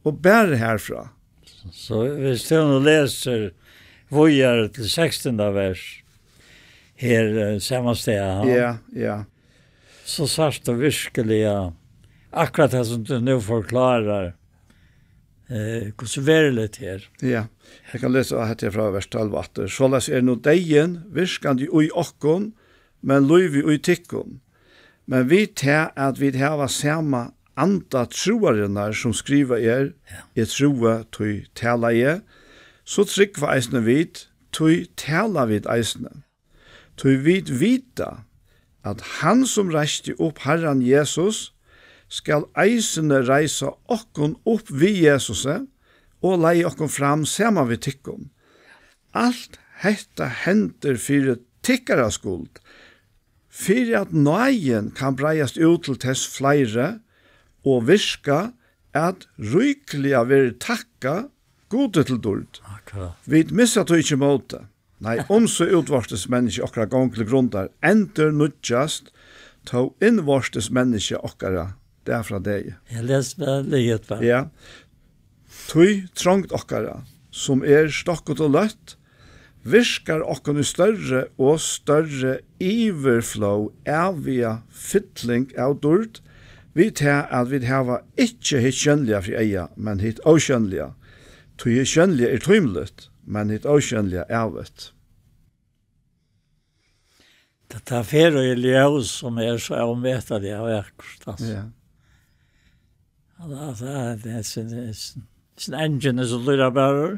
Og bara herfrá. So viss tú nú lesur víðari til sekstanda vers, her, eh, sama stað, ha? Ja, ja. So sært tú virkiliga akkurát tað sum tú nú forklárar, eh, hvussu veruligt er. Ja, eg kann lesa hetta her frá vers tólv aftur. Soleiðis er nú deyðin virkandi í okkum, men lívið í tykkum. Men við tað, at vit hava sama anda trúarinnar, sum skrivað er, Ja. eg trúði, tí tala eg, so trúgva eisini vit, tí tala vit eisini. Tí vit vita, at hann, sum reisti upp Harran Jesus, skal eisini reisa okkum upp við Jesusi og leiða okkum fram saman við tykkum. Alt hetta hendir fyri tykkara skuld, fyri at náðin kann breiðast út til tess fleiri og virka, at ríkliga verður takkað Gudi til dýrd. Akkurát. Vit missa tí ikki mótið. Nei, um so útvortis menniskju okkara gongd til grundar endurnýggjast, tó innvortis menniskja okkara dag frá degi. Eg les bara liðugt bara. Ja. Tí trongd okkara, sum er stokkut og løtt, virkar okkum í størri og størri yvirflóð æviga fylling av dýrd, við tað at vit hava ikki hitt sjónliga fyri eyga, men hitt ósjónliga. Tí hitt sjónliga er tímiligt, men hitt ósjónliga ævigt. Tað, tað fer í ljós, sum er so ómetaliga vakurt, altso. Ja. Altso, altso, tað er, tað er sin, sin, sin engine er so dýrabærur.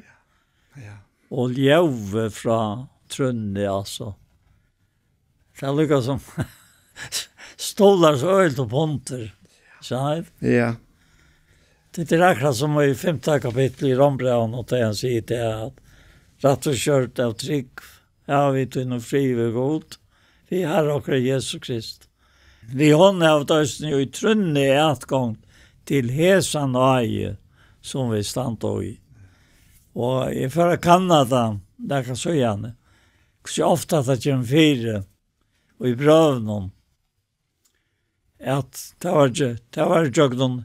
Ja. Og ljóðið frá trúnni, altso. Tað er líka sum stólar so øgiligt upp undir. Skilur? Ja. Tað er akkurát sum í fimta kapitli í Rómbrævinum, og tá hann sigur tað, at rættvísgjørt av trúgv, hava vit nú frið við Gud, við Harra okkara Jesu Krist. Við honum hava vit eisini í trúnni atgongd til hesa náði, sum vit standa í. Og eg fór at kanna tað, nakað síðani, hvussu ofta tað kemur fyri í brøvunum, at tað var, tað var gjøgnum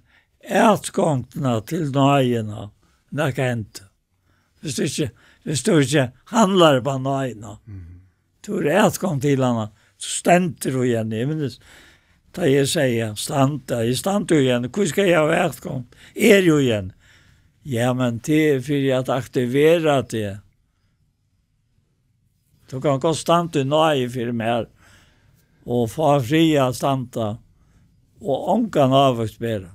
atgongdina til náðina, nakað hendi. Viss tú ikki, viss tú ikki handlar upp á náðina, Mhm. tú hevur atgongd til hana, Stendur í henni, eg minnist, tá eg sigi, standa, eg standi í henni, hví skal eg hava atgongd? Eg eri í henni. Ja, men tað er fyri at aktivera teg. Tú kanst gott standa í náði fyri mær, og fáa frið at standa, og ongan ávøkt bera.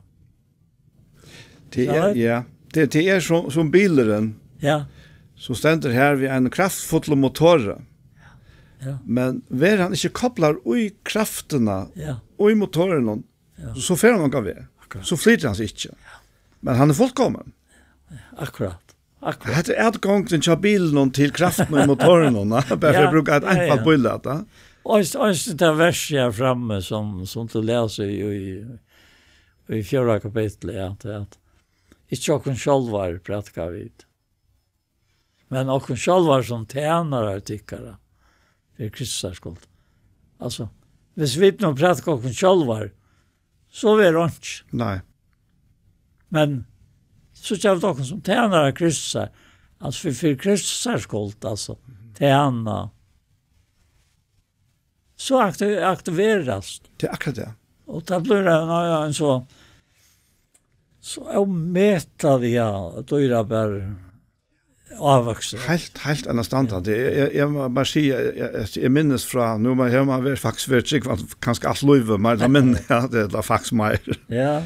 Tað er, ja, tað, tað er sum, sum bilurin, ja, sum stendur her við einum kraftfullum motori. Ja. Men verður hann ikki koplaður í kraftina, ja, í motorinum, ja, so fer hann ongan veg. Akkurát. So flytur hann seg ikki. Ja. Men hann er fullkomin. Akkurát. Akkurát. Hetta er atgongdin hjá bilinum til kraftina í motorinum, ha? Bara fyri at brúka eitt einfalt bílæt, ha? Og eisini tað versið her frammi, sum, sum tú lesur í, í, í fjórða kapitli, ja, tað er at ikki okkum sjálvar prædika vit, men okkum sjálvar sum tænarar tykkara, fyri Kristi skuld. Altso, viss vit nú prædika okkum sjálvar, so verður einki. Nei. Men so gera vit okkum sum tænarar Kristi, altso, fyri, fyri Kristi skuld, altso, tæna. So akti-, aktiverast. Tað er akkurát tað. Og tað blívur ein, ein, ein so, so ómetaliga dýrabær ávøkstur. Heilt, heilt enastandandi. Eg, eg, eg má bara siga, eg, eg, eg minnist frá, nú man, her man verið, faktiskt verið trúgvandi kanska alt lívið, men tað minni eg, at tað er faktiskt meir. Ja.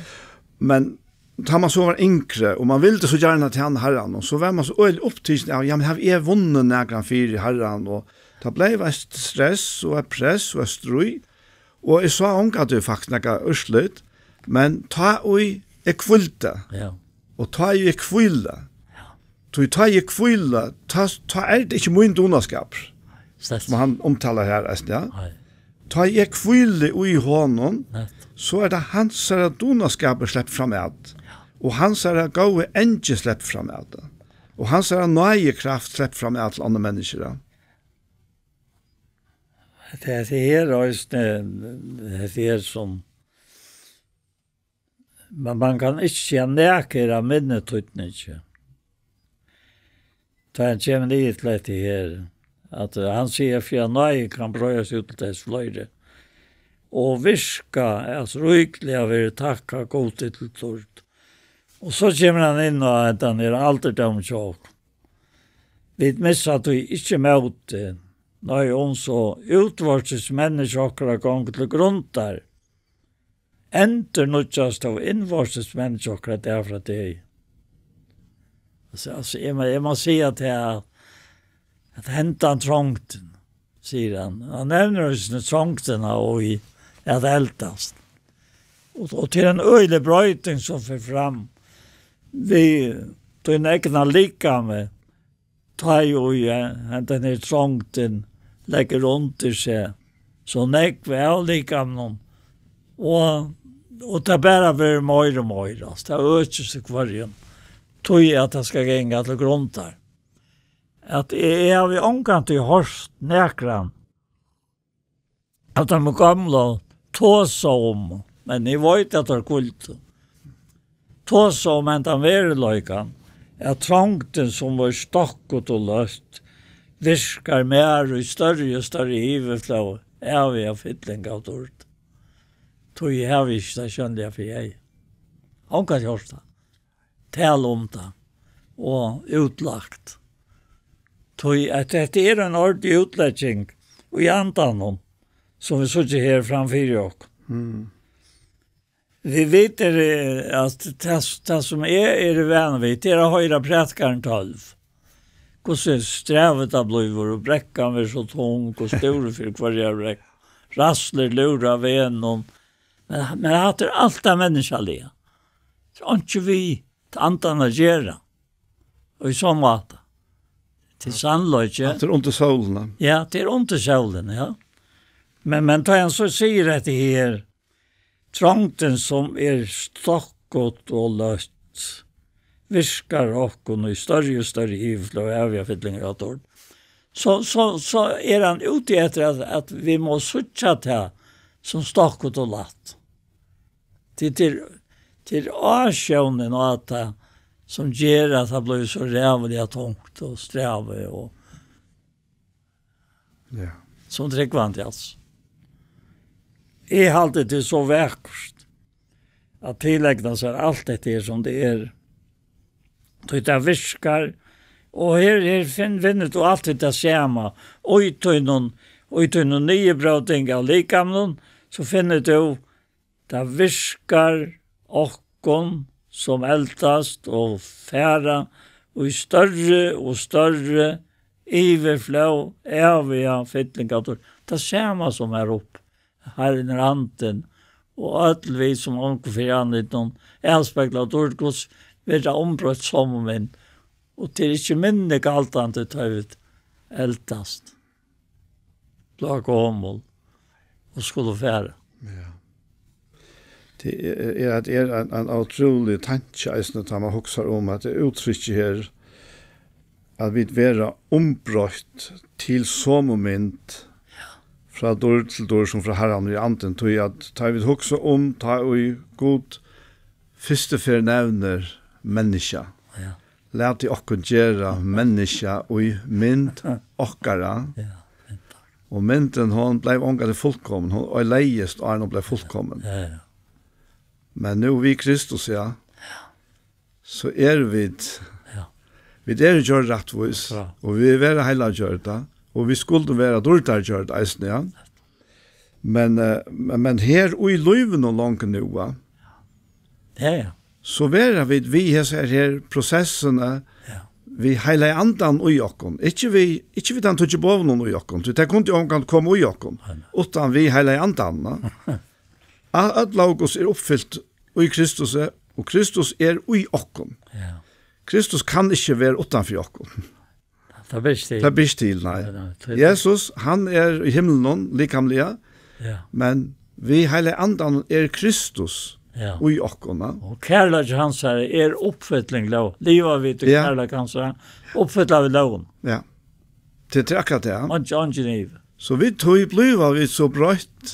Men tá man so var yngri, og man vildi so gjarna tæna Harranum, og so var man so øgiliga upptikin av, ja, men havi eg vunnið nakran fyri Harran, og tað bleiv eitt stress og eitt press og eitt stríð, og eg sá ongantíð faktiskt nakað úrslit, men tá ið eg hvíldi, ja, og tá ið eg hvíli, ja, tí tá ið eg hvíli, tá, tá er tað ikki mín dugnaskapur, slett, sum hann umtalar her, eisini, ja. Nei. Tá eg hvíli í honum, nettupp, so er tað hansara dugnaskapur sleppur fram at, ja, og hansara góði angi sleppur fram at, og hansara náðikraft sleppur fram at til onnur menniskju, ja. Tað er her eisini, tað er sum, men man kann ikki siga nakað er av minni týdningi. Tá hann kemur niður til hetta her, at, eh, hann sigur, fyri at náðin kann breiðast út til tess fleiri, og virka, at ríkliga verður takkað Gudi til dýrd. Og so kemur hann inn á hendan her aldurdómin hjá okkum. Vit missa tí ikki mótið, nei, um so útvortis menniskja okkara gongur til grundar, endurnýggjast av innvortis menniskja okkara dag frá degi. Altso, altso, eg má, eg má siga at tað, at hendan trongdin, sigur hann. Hann nevnir eisini trongdina og í at eldast. Og, og til ein øgilig broyting sum fer fram við tín egna likami, tá ið, eh, hendan her trongdin leggur undir seg so nógv av likamnum, og, og tað bara verður meira og meira, altso, tað økist í hvørjum, tí at tað skal ganga til grundar. At eg, eg havi ongantíð hoyrt nakran at teir gamlu tosa um, men eg veit, at teir hvíldu. Tosa um hendan veruleikan, at trongdin, sum var stokkut og løtt, virkar mær í størri og størri yvirflóð, æviga fylling av dýrd. Tí eg havi ikki tað sjónliga fyri eyga. Ongantíð hoyrt tað. Tala um tað og útlagt. Tí at hetta er ein ordentlig útlegging í andanum, sum vit síggja her framfyri okkum. Mm. Vit vita, eh, at tað, tað sum eg eri vanur við, tað er at hoyra prædikaran tólv. Hvussu strævið tað blívur, og brekkan verður so tung, og stúrið fyri hvørjari brekku. Ræðslur lúra vegnum. Men, men hatta er alt tað menniskjaliga. Tað er einki við andan at gera. Og í so máta. Til sannleiki. Hatta er undir sólini. Ja, tað er undir sólini, ja. Men, men tá hann so sigur hetta her, trongdin sum er stokkut og løtt, virkar okkum í størri og størri yvirflóð, æviga fylling av dýrd. So, so, so er hann úti eftir at, at vit mugu síggja tað sum stokkut og lætt. Tað, tað er, tað er ásjónin á tað, sum ger at tað blívur so ræðuliga tungt og strævið og, ja, sum trúgvandi, altso. Eg haldi, tað er so vakurt at tilegna sær alt hetta her, sum tað er. Tí tað virkar. Og her, her finn-, finnur tú altíð tað sama. Og í tínum, og í tínum niðurbróting av likamnum, so finnur tú, tað virkar okkum, sum eldast og fara í størri og størri yvirflóð, æviga fylling av tí. Tað sama sum er upp. Harrin er andin, og øll vit sum onkur fyri andlitinum avspegla dýrd Guds, verða umbroytt somu mynd, og tað er ikki minni galdandi, tá vit eldast, blíva gomul og skulu fara. Ja. Tað er, er, at er ein, ein ótrúlig tanki eisini, tá man hugsar um at tað úttrykki her, at vit verða umbroytt til somu mynd frá dýrd til dýrd sum frá Harranum í andin, tí at tá vit hugsa um, tá ið Gud fyrstu ferð nevnir menniskja, Ja. Latið okkum gera menniskja í mynd okkara. Ja, mynd okkara. Og myndin, hon bleiv ongantíð fullkomin, hon oyðilegðist, áðrenn hon bleiv fullkomin. Ja, ja. Men nú við Kristus, ja, so eru vit, Ja. vit eru gjørd rættvís, Ja. og vit verða heilaggjørd, og vit skuldu verða dýrdargjørd eisini, ja. Men, eh, men, men her í lívinum longu nú, va? Ja, ja. So verða vit við hesar her prosessini, Ja. við Heilaga Andan í okkum. Ikki við, ikki við teimum tíggju boðunum í okkum, tí tey kundu ongantíð koma í okkum, Nei, nei. uttan við Heilaga Andan, va? Øll lógos er uppfylt í Kristusi, og Kristus er í okkum. Ja. Kristus kann ikki vera uttan fyri okkum. Tað ber ikki til. Tað ber ikki til, nei. Nei, nei, tað Jesus, hann er í himlinum, likamliga, Ja. men við Heilaga Andanum er Kristus Ja. í okkum, va? Og kærleiki hansara er uppfylling lóg. Liva vit í Ja. kærleika hansara, uppfylla vit lógina. Ja. Tað er akkurát tað, ja. Eingin, eingin ivi. So við tí blíva vit so broytt,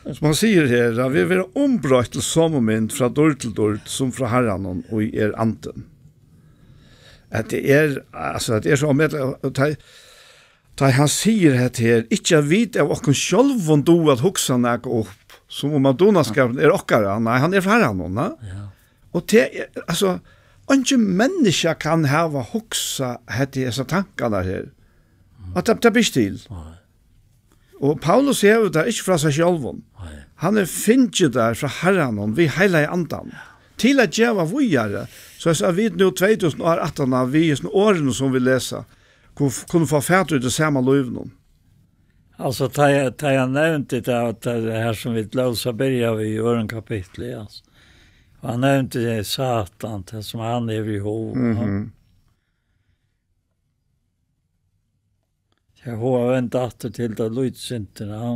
sum hann sigur her, at vit verða umbroytt til somu mynd frá dýrd til dýrd, sum frá Harranum, ið er Andin. At tað er, altso, at tað er so ómetaliga, tá, tá hann sigur hetta her, ikki at vit av okkum sjálvum duga at hugsa nakað upp, sum um at dugnaskapurin er okkara. Nei, hann er frá Harranum, na? Ja. Og tað er, altso, eingin menniskja kann hava hugsað hetta, hesar tankarnar her. At tað, tað ber ikki til. Nei. Og Paulus hevur tað ikki frá sær sjálvum. Nei. Hann hevur fingið tað frá Harranum, við Heilaga Andan, til at geva víðari, so at vit nú tvey túsund ár aftaná, við hesum orðunum sum vit lesa, kunnu, kunnu fáa fatur í tí sama lívinum. Altso, tá eg, tá eg nevndi tað, at tað er her sum vit lósu at byrja við í øðrum kapitli, altso. Og hann nevndi Satan, tað sum hann hevur í hug, ja. Mhm. Eg havi hugt aftur til tað lítið sindur, ja.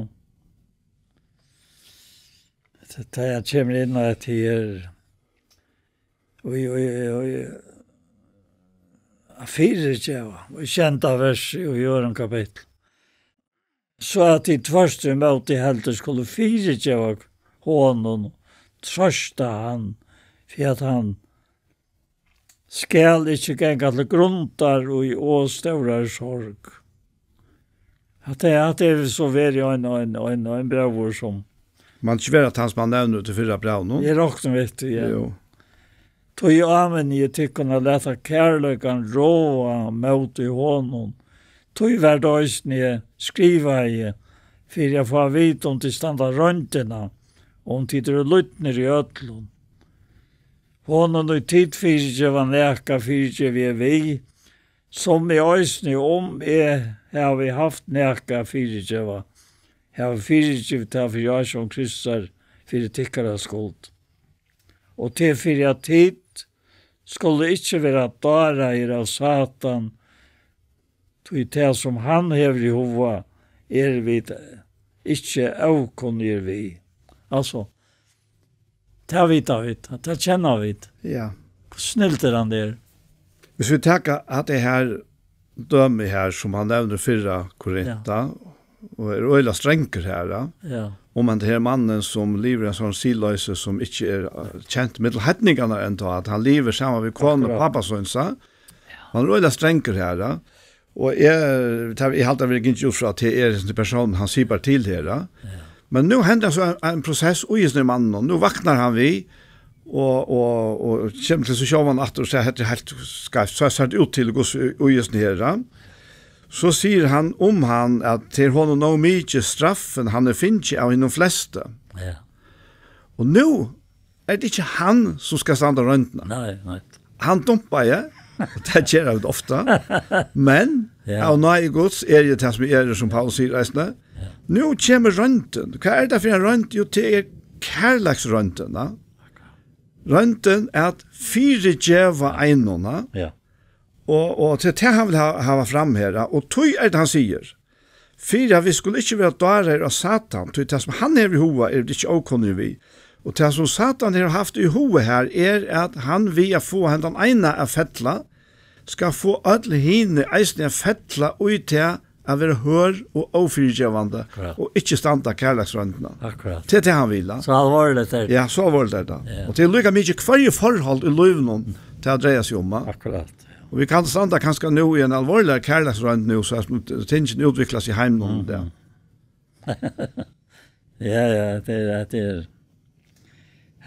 Tá, tá hann kemur inn á hetta her, og, og, og, og, at fyrigeva, í sjeynda versi í øðrum kapitli. So at tit tvørturímóti heldur skulu fyrigeva honum, trøsta hann, fyri at hann skal ikki ganga til grundar í ov stórari sorg. At tað, at tað er so verið ein, ein, ein, ein bróðir sum Man ikki vera tann sum hann nevnir í tí fyrra brævinum. Eg rokni við tí, ja. Jú. Tí áminni eg tykkum at lata kærleikan ráða móti honum. Tí var tað eisini, eg skrivaði, fyri at fáa at vita, um tit standa royndina, um tit eru lydnir í øllum. Honum, ið tit fyrigeva nakað, fyrigevi eg við, sum eg eisini, um eg havi havt nakað at fyrigeva, havi fyrigivið tað fyri ásjón Kristusar fyri tykkara skuld. Og tað er fyri, at tit skulu ikki vera dáraðir av Satan, tí tað, sum hann hevur í huga, eru vit ikki ókunnigir við. Altso, tað vita vit, tað kenna vit. Ja. Hvussu snildin hann er. Hvis vit taka at tað her dømi her, sum hann nevnir fyrra Korinta, Ja. og er øgiliga strangur her, ja. Ja. Um hann her mannin, sum livir ein sånn siðloysi, sum ikki er, eh, kent millum heidningarnar enntá, at hann livir saman við konu Akkurát. pápa síns, ja. Hann er øgiliga strangur her, ja. Og eg, tað, eg haldi, at vit gingu út frá, at tað er hesin persónurin, hann sigur bara til her, ja. Ja. Men nú hendir so ein, ein prosess í hesum manninum. Nú vaknar hann við, og, og, og kemur til seg sjálvan aftur og sær, "Hetta er heilt skeivt." So sær tað út til, hvussu í, í hesum her, ja. So sigur hann um hann, at tað er honum nóg mikið straffin, hann er fingið av hinum flestu. Ja. Og nú er tað ikki hann, sum skal standa royndina. Nei, nei. Hann dumpaði, og tað ger hann ofta. Men, ja, av náði Guds eri eg tað, sum eg eri, sum Paulus sigur eisini. Ja. Nú kemur royndin. Hvat er tað fyri ein roynd? Jú, tað er kærleiksroyndin, ja. Royndin at fyrigeva einum, ja. Ja. Og, og tað er tað, hann vil ha, hava fram her, ja. Og tí er tað, hann sigur, fyri at vit skulu ikki vera dárarar av Satan, tí tað, sum hann hevur í huga, eru vit ikki ókunnug við. Og tað, sum Satan hevur havt í huga her, er, at hann við at fáa hendan eina at fella, skal fáa øll hini eisini at fella í tað at vera hørð og ófyrigevandi, akkurát, og ikki standa kærleiksroyndina. Akkurát. Tað er tað, hann vil, ja. So alvorligt er tað. Ja, so alvorligt er tað. Ja. Og tað er líka mikið, hvørji forhold í lívinum tað dreiar seg um, ja. Akkurát. Og vit kunnu standa kanska nú í ein alvorligari kærleiksroynd nú, so at tingini útvikla seg í heiminum, mhm, ja. Ja, ja, tað er, tað er,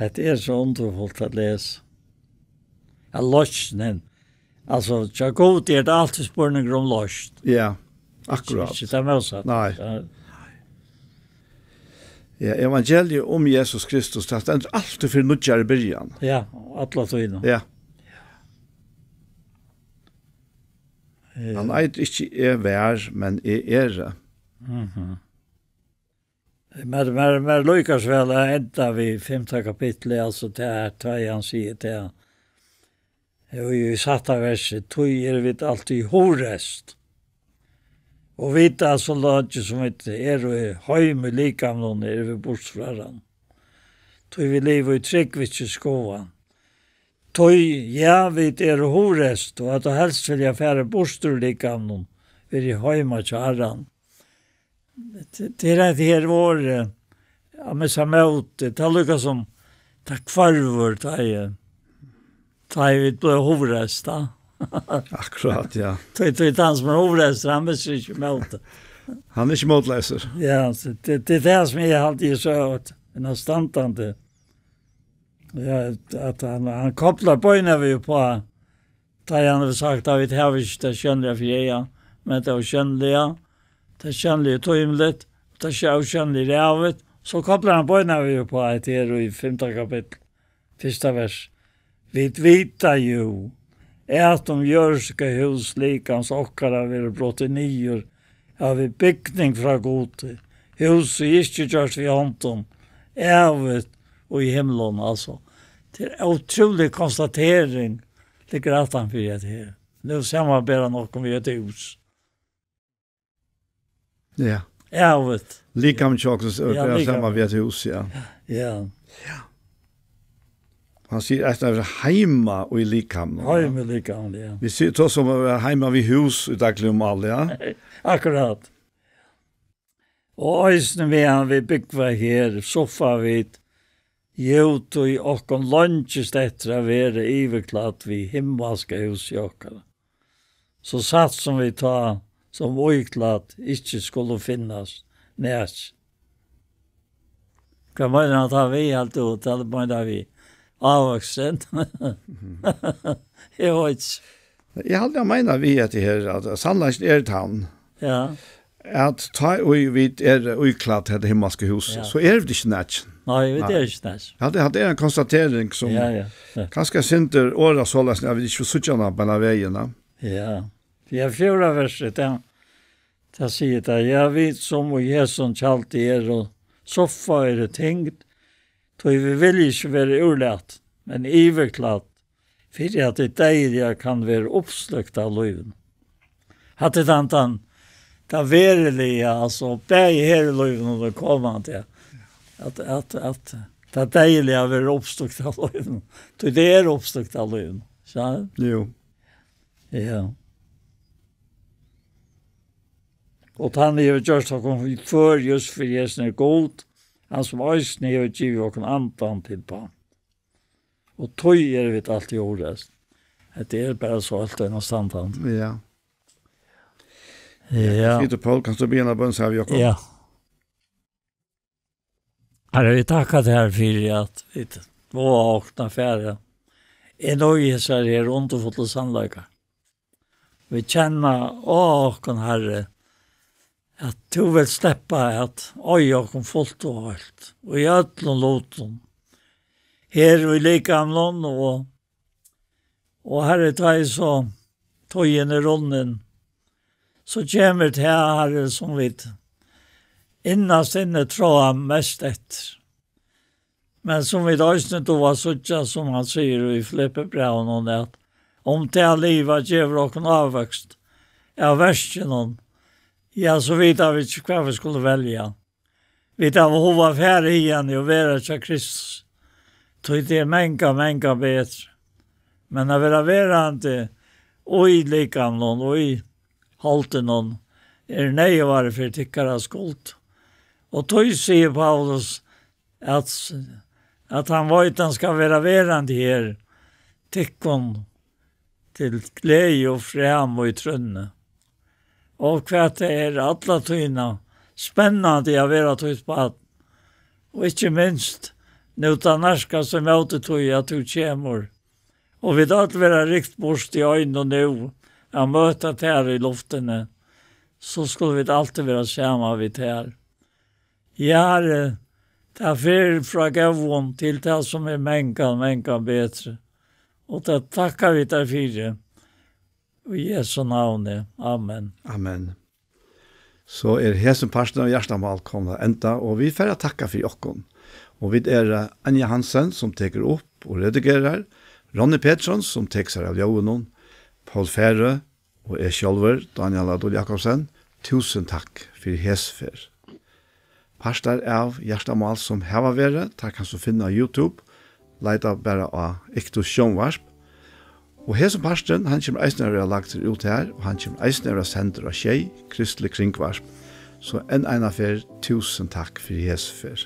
tað er so undurfult at lesa. Ja, loysnin. Altso, hjá Gudi er tað altíð spurningur um loysn. Ja, akkurát. Ikki tað mótsatta. Nei. Ja. Ja, evangeliið um Jesus Kristus, tað stendur altíð fyri nýggjari byrjan. Ja, alla tíðina. Ja. Ja. Hann eitur ikki "Eg var", men "Eg eri". Mhm. Men, men, men líkasvæl at enda við fimta kapitli, altso, tað er, tá hann sigur tað. Og í sætta versi, "Tí eru vit altíð hugreystir. Og vita, so leingi sum vit eru heima í likamum, eru vit burtur frá Harranum. Tí vit liva í trúgv, ikki í skoðan. Tí, ja, vit eru hugreystir, og at helst vilja fara burtur úr likamum, vera heima hjá Harranum." Tað, tað er hetta her orðið, at missa mótið, tað er líka sum, tað hvørvur, tá ið, tá ið vit blíva hugreystir, tá. Akkurát, ja. Tí, tí tann sum er hugreystur, hann missir ikki mótið. Hann er ikki mótleysur. Ja, so tað, tað er tað sum eg haldi, eg sá, at ein standandi, ja, at hann, hann koplar beinanvegin uppá, tá hann hevur sagt, at vit hava ikki tað sjónliga fyri eyga, men tað ósjónliga, tað sjónliga er tímiligt, tað sjó-, ósjónliga er ævigt, so koplar hann beinanvegin uppá hetta her í fimta kapitli, fyrsta vers. Vit vita jú, at um jørðiska hús likams okkara verður brotið niður, hava vit bygning frá Gudi, hús, ið ikki er gjørt við hondum, ævigt í himlum, altso. Tað er ótrúlig konstatering, liggur aftan fyri hetta her. Nú samanber hann okkum við eitt hús. Ja. Ævigt. Likam hjá okkum, ja, ber hann saman við eitt hús, ja. Ja. Hann sigur, at hann er heima í likamum, ja. Heima í likamum, ja. Vit siga, tosa um at vera heima við hús í dagligum máli, ja. Akkurát. Og eisini meðan vit búgva her, so fáa vit, jú, tí okkum leingist eftir at vera yvirklædd við himmalska húsið okkara. So satt sum vit tá, sum íklædd, ikki skulu finnast nakin. Hvat meinar hann tá við, helt tú, tað meinar við ávøksturin? Eg veit ikki. Eg haldi, hann meinar við hetta her, at sannleikin er tann, ja, at tá ið vit eru íklædd hetta himmalska húsið, ja, so eru vit ikki nakin. Nei, vit eru ikki nakin. Nei. Hatta, hatta er ein konstatering sum, ja, ja, ja, kanska eitt sindur orðað soleiðis, at vit ikki síggja hana beinanvegin, ja. Ja. Ja, fjórða versið, tað, tað sigur tað: "Ja, vit sum í hesum tjaldi eru, soffaðu eru tyngd, tí vit vilja ikki vera úrlatin, men yvirklædd, fyri at tað deyðiliga kann vera uppslúkt av lívinum." Hatta er tann, tann, tað veruliga, altso, bæði her í lívinum og tað komandi, at, at, at tað deyðiliga verður uppslúkt av lívinum. Tí tað er uppslúkt av lívinum, skilur tú? Jú. Ja. Og tann hevur gjørt okkum før júst fyri hesum er Gud, hann sum eisini hevur givið okkum andan til pant. Og tí eru vit altíð óreystir. Hetta er bara so alt enn standandi. Ja. Ja. Situr Poul, kanst tú biðja hana bøn, sigur Jakob? Ja. Harri, vit takka tær fyri, at vit vága okkum at fara inn í hesar her undurfullu sannleikar. Vit kenna á okkum, Harri, at tú vilt sleppa at eiga okkum fult og heilt, og í øllum lutum, her í likamnum og Og Harri, tá ið so tíðin er runnin, so kemur tað, Harri, sum vit innast inni tráa mest eftir. Men sum vit eisini duga at síggja, sum hann sigur í Filippibrævinum, at um tað at liva gevur okkum ávøkst av verkinum, ja, so vita vit ikki, hvat vit skulu velja. Vit hava hug at fara hiðani og vera hjá Kristus, tí tað er mangan, mangan betri. Men at vera verandi í likamnum, í holdinum, er neyðugari fyri tykkara skuld. Og tí sigur Paulus, at, at hann veit, hann skal vera verandi her, tykkum til gleði og frama í trúnni. Og hvat tað er alla tíðina spennandi at vera títt barn, og ikki minst nú tað nærkast ímóti tí, at tú kemur, og vit øll verða rykt burt í einum nú at møta tær í luftini, so skulu vit altíð vera saman við tær. Ja, Harri, tað fer frá góðum til tað, sum er mangan, mangan betri. Og tað takka vit tær fyri. Í Jesu navni. Amen. Amen. So er hesin parturin av Hjartamál komin at enda, og vit fara at takka fyri okkum. Og vit eru, eh, Anja Hansen, sum tekur upp og redigerar, Ronny Petersson, sum tekur sær av ljóðinum, Poul Færø, og eg sjálvur, Dánjal Adol Jakobsen, túsund takk fyri hesa ferð. Partar av Hjartamál sum hava verið, teir kanst tú finna á YouTube. Leita bara á Iktus Sjónvarp. Og hesin parturin, hann kemur eisini at vera lagdur út har, og hann kemur eisini at vera sendur á Sjey, Kristelig Kringvarp. So enn eina ferð, túsund takk fyri hesa ferð.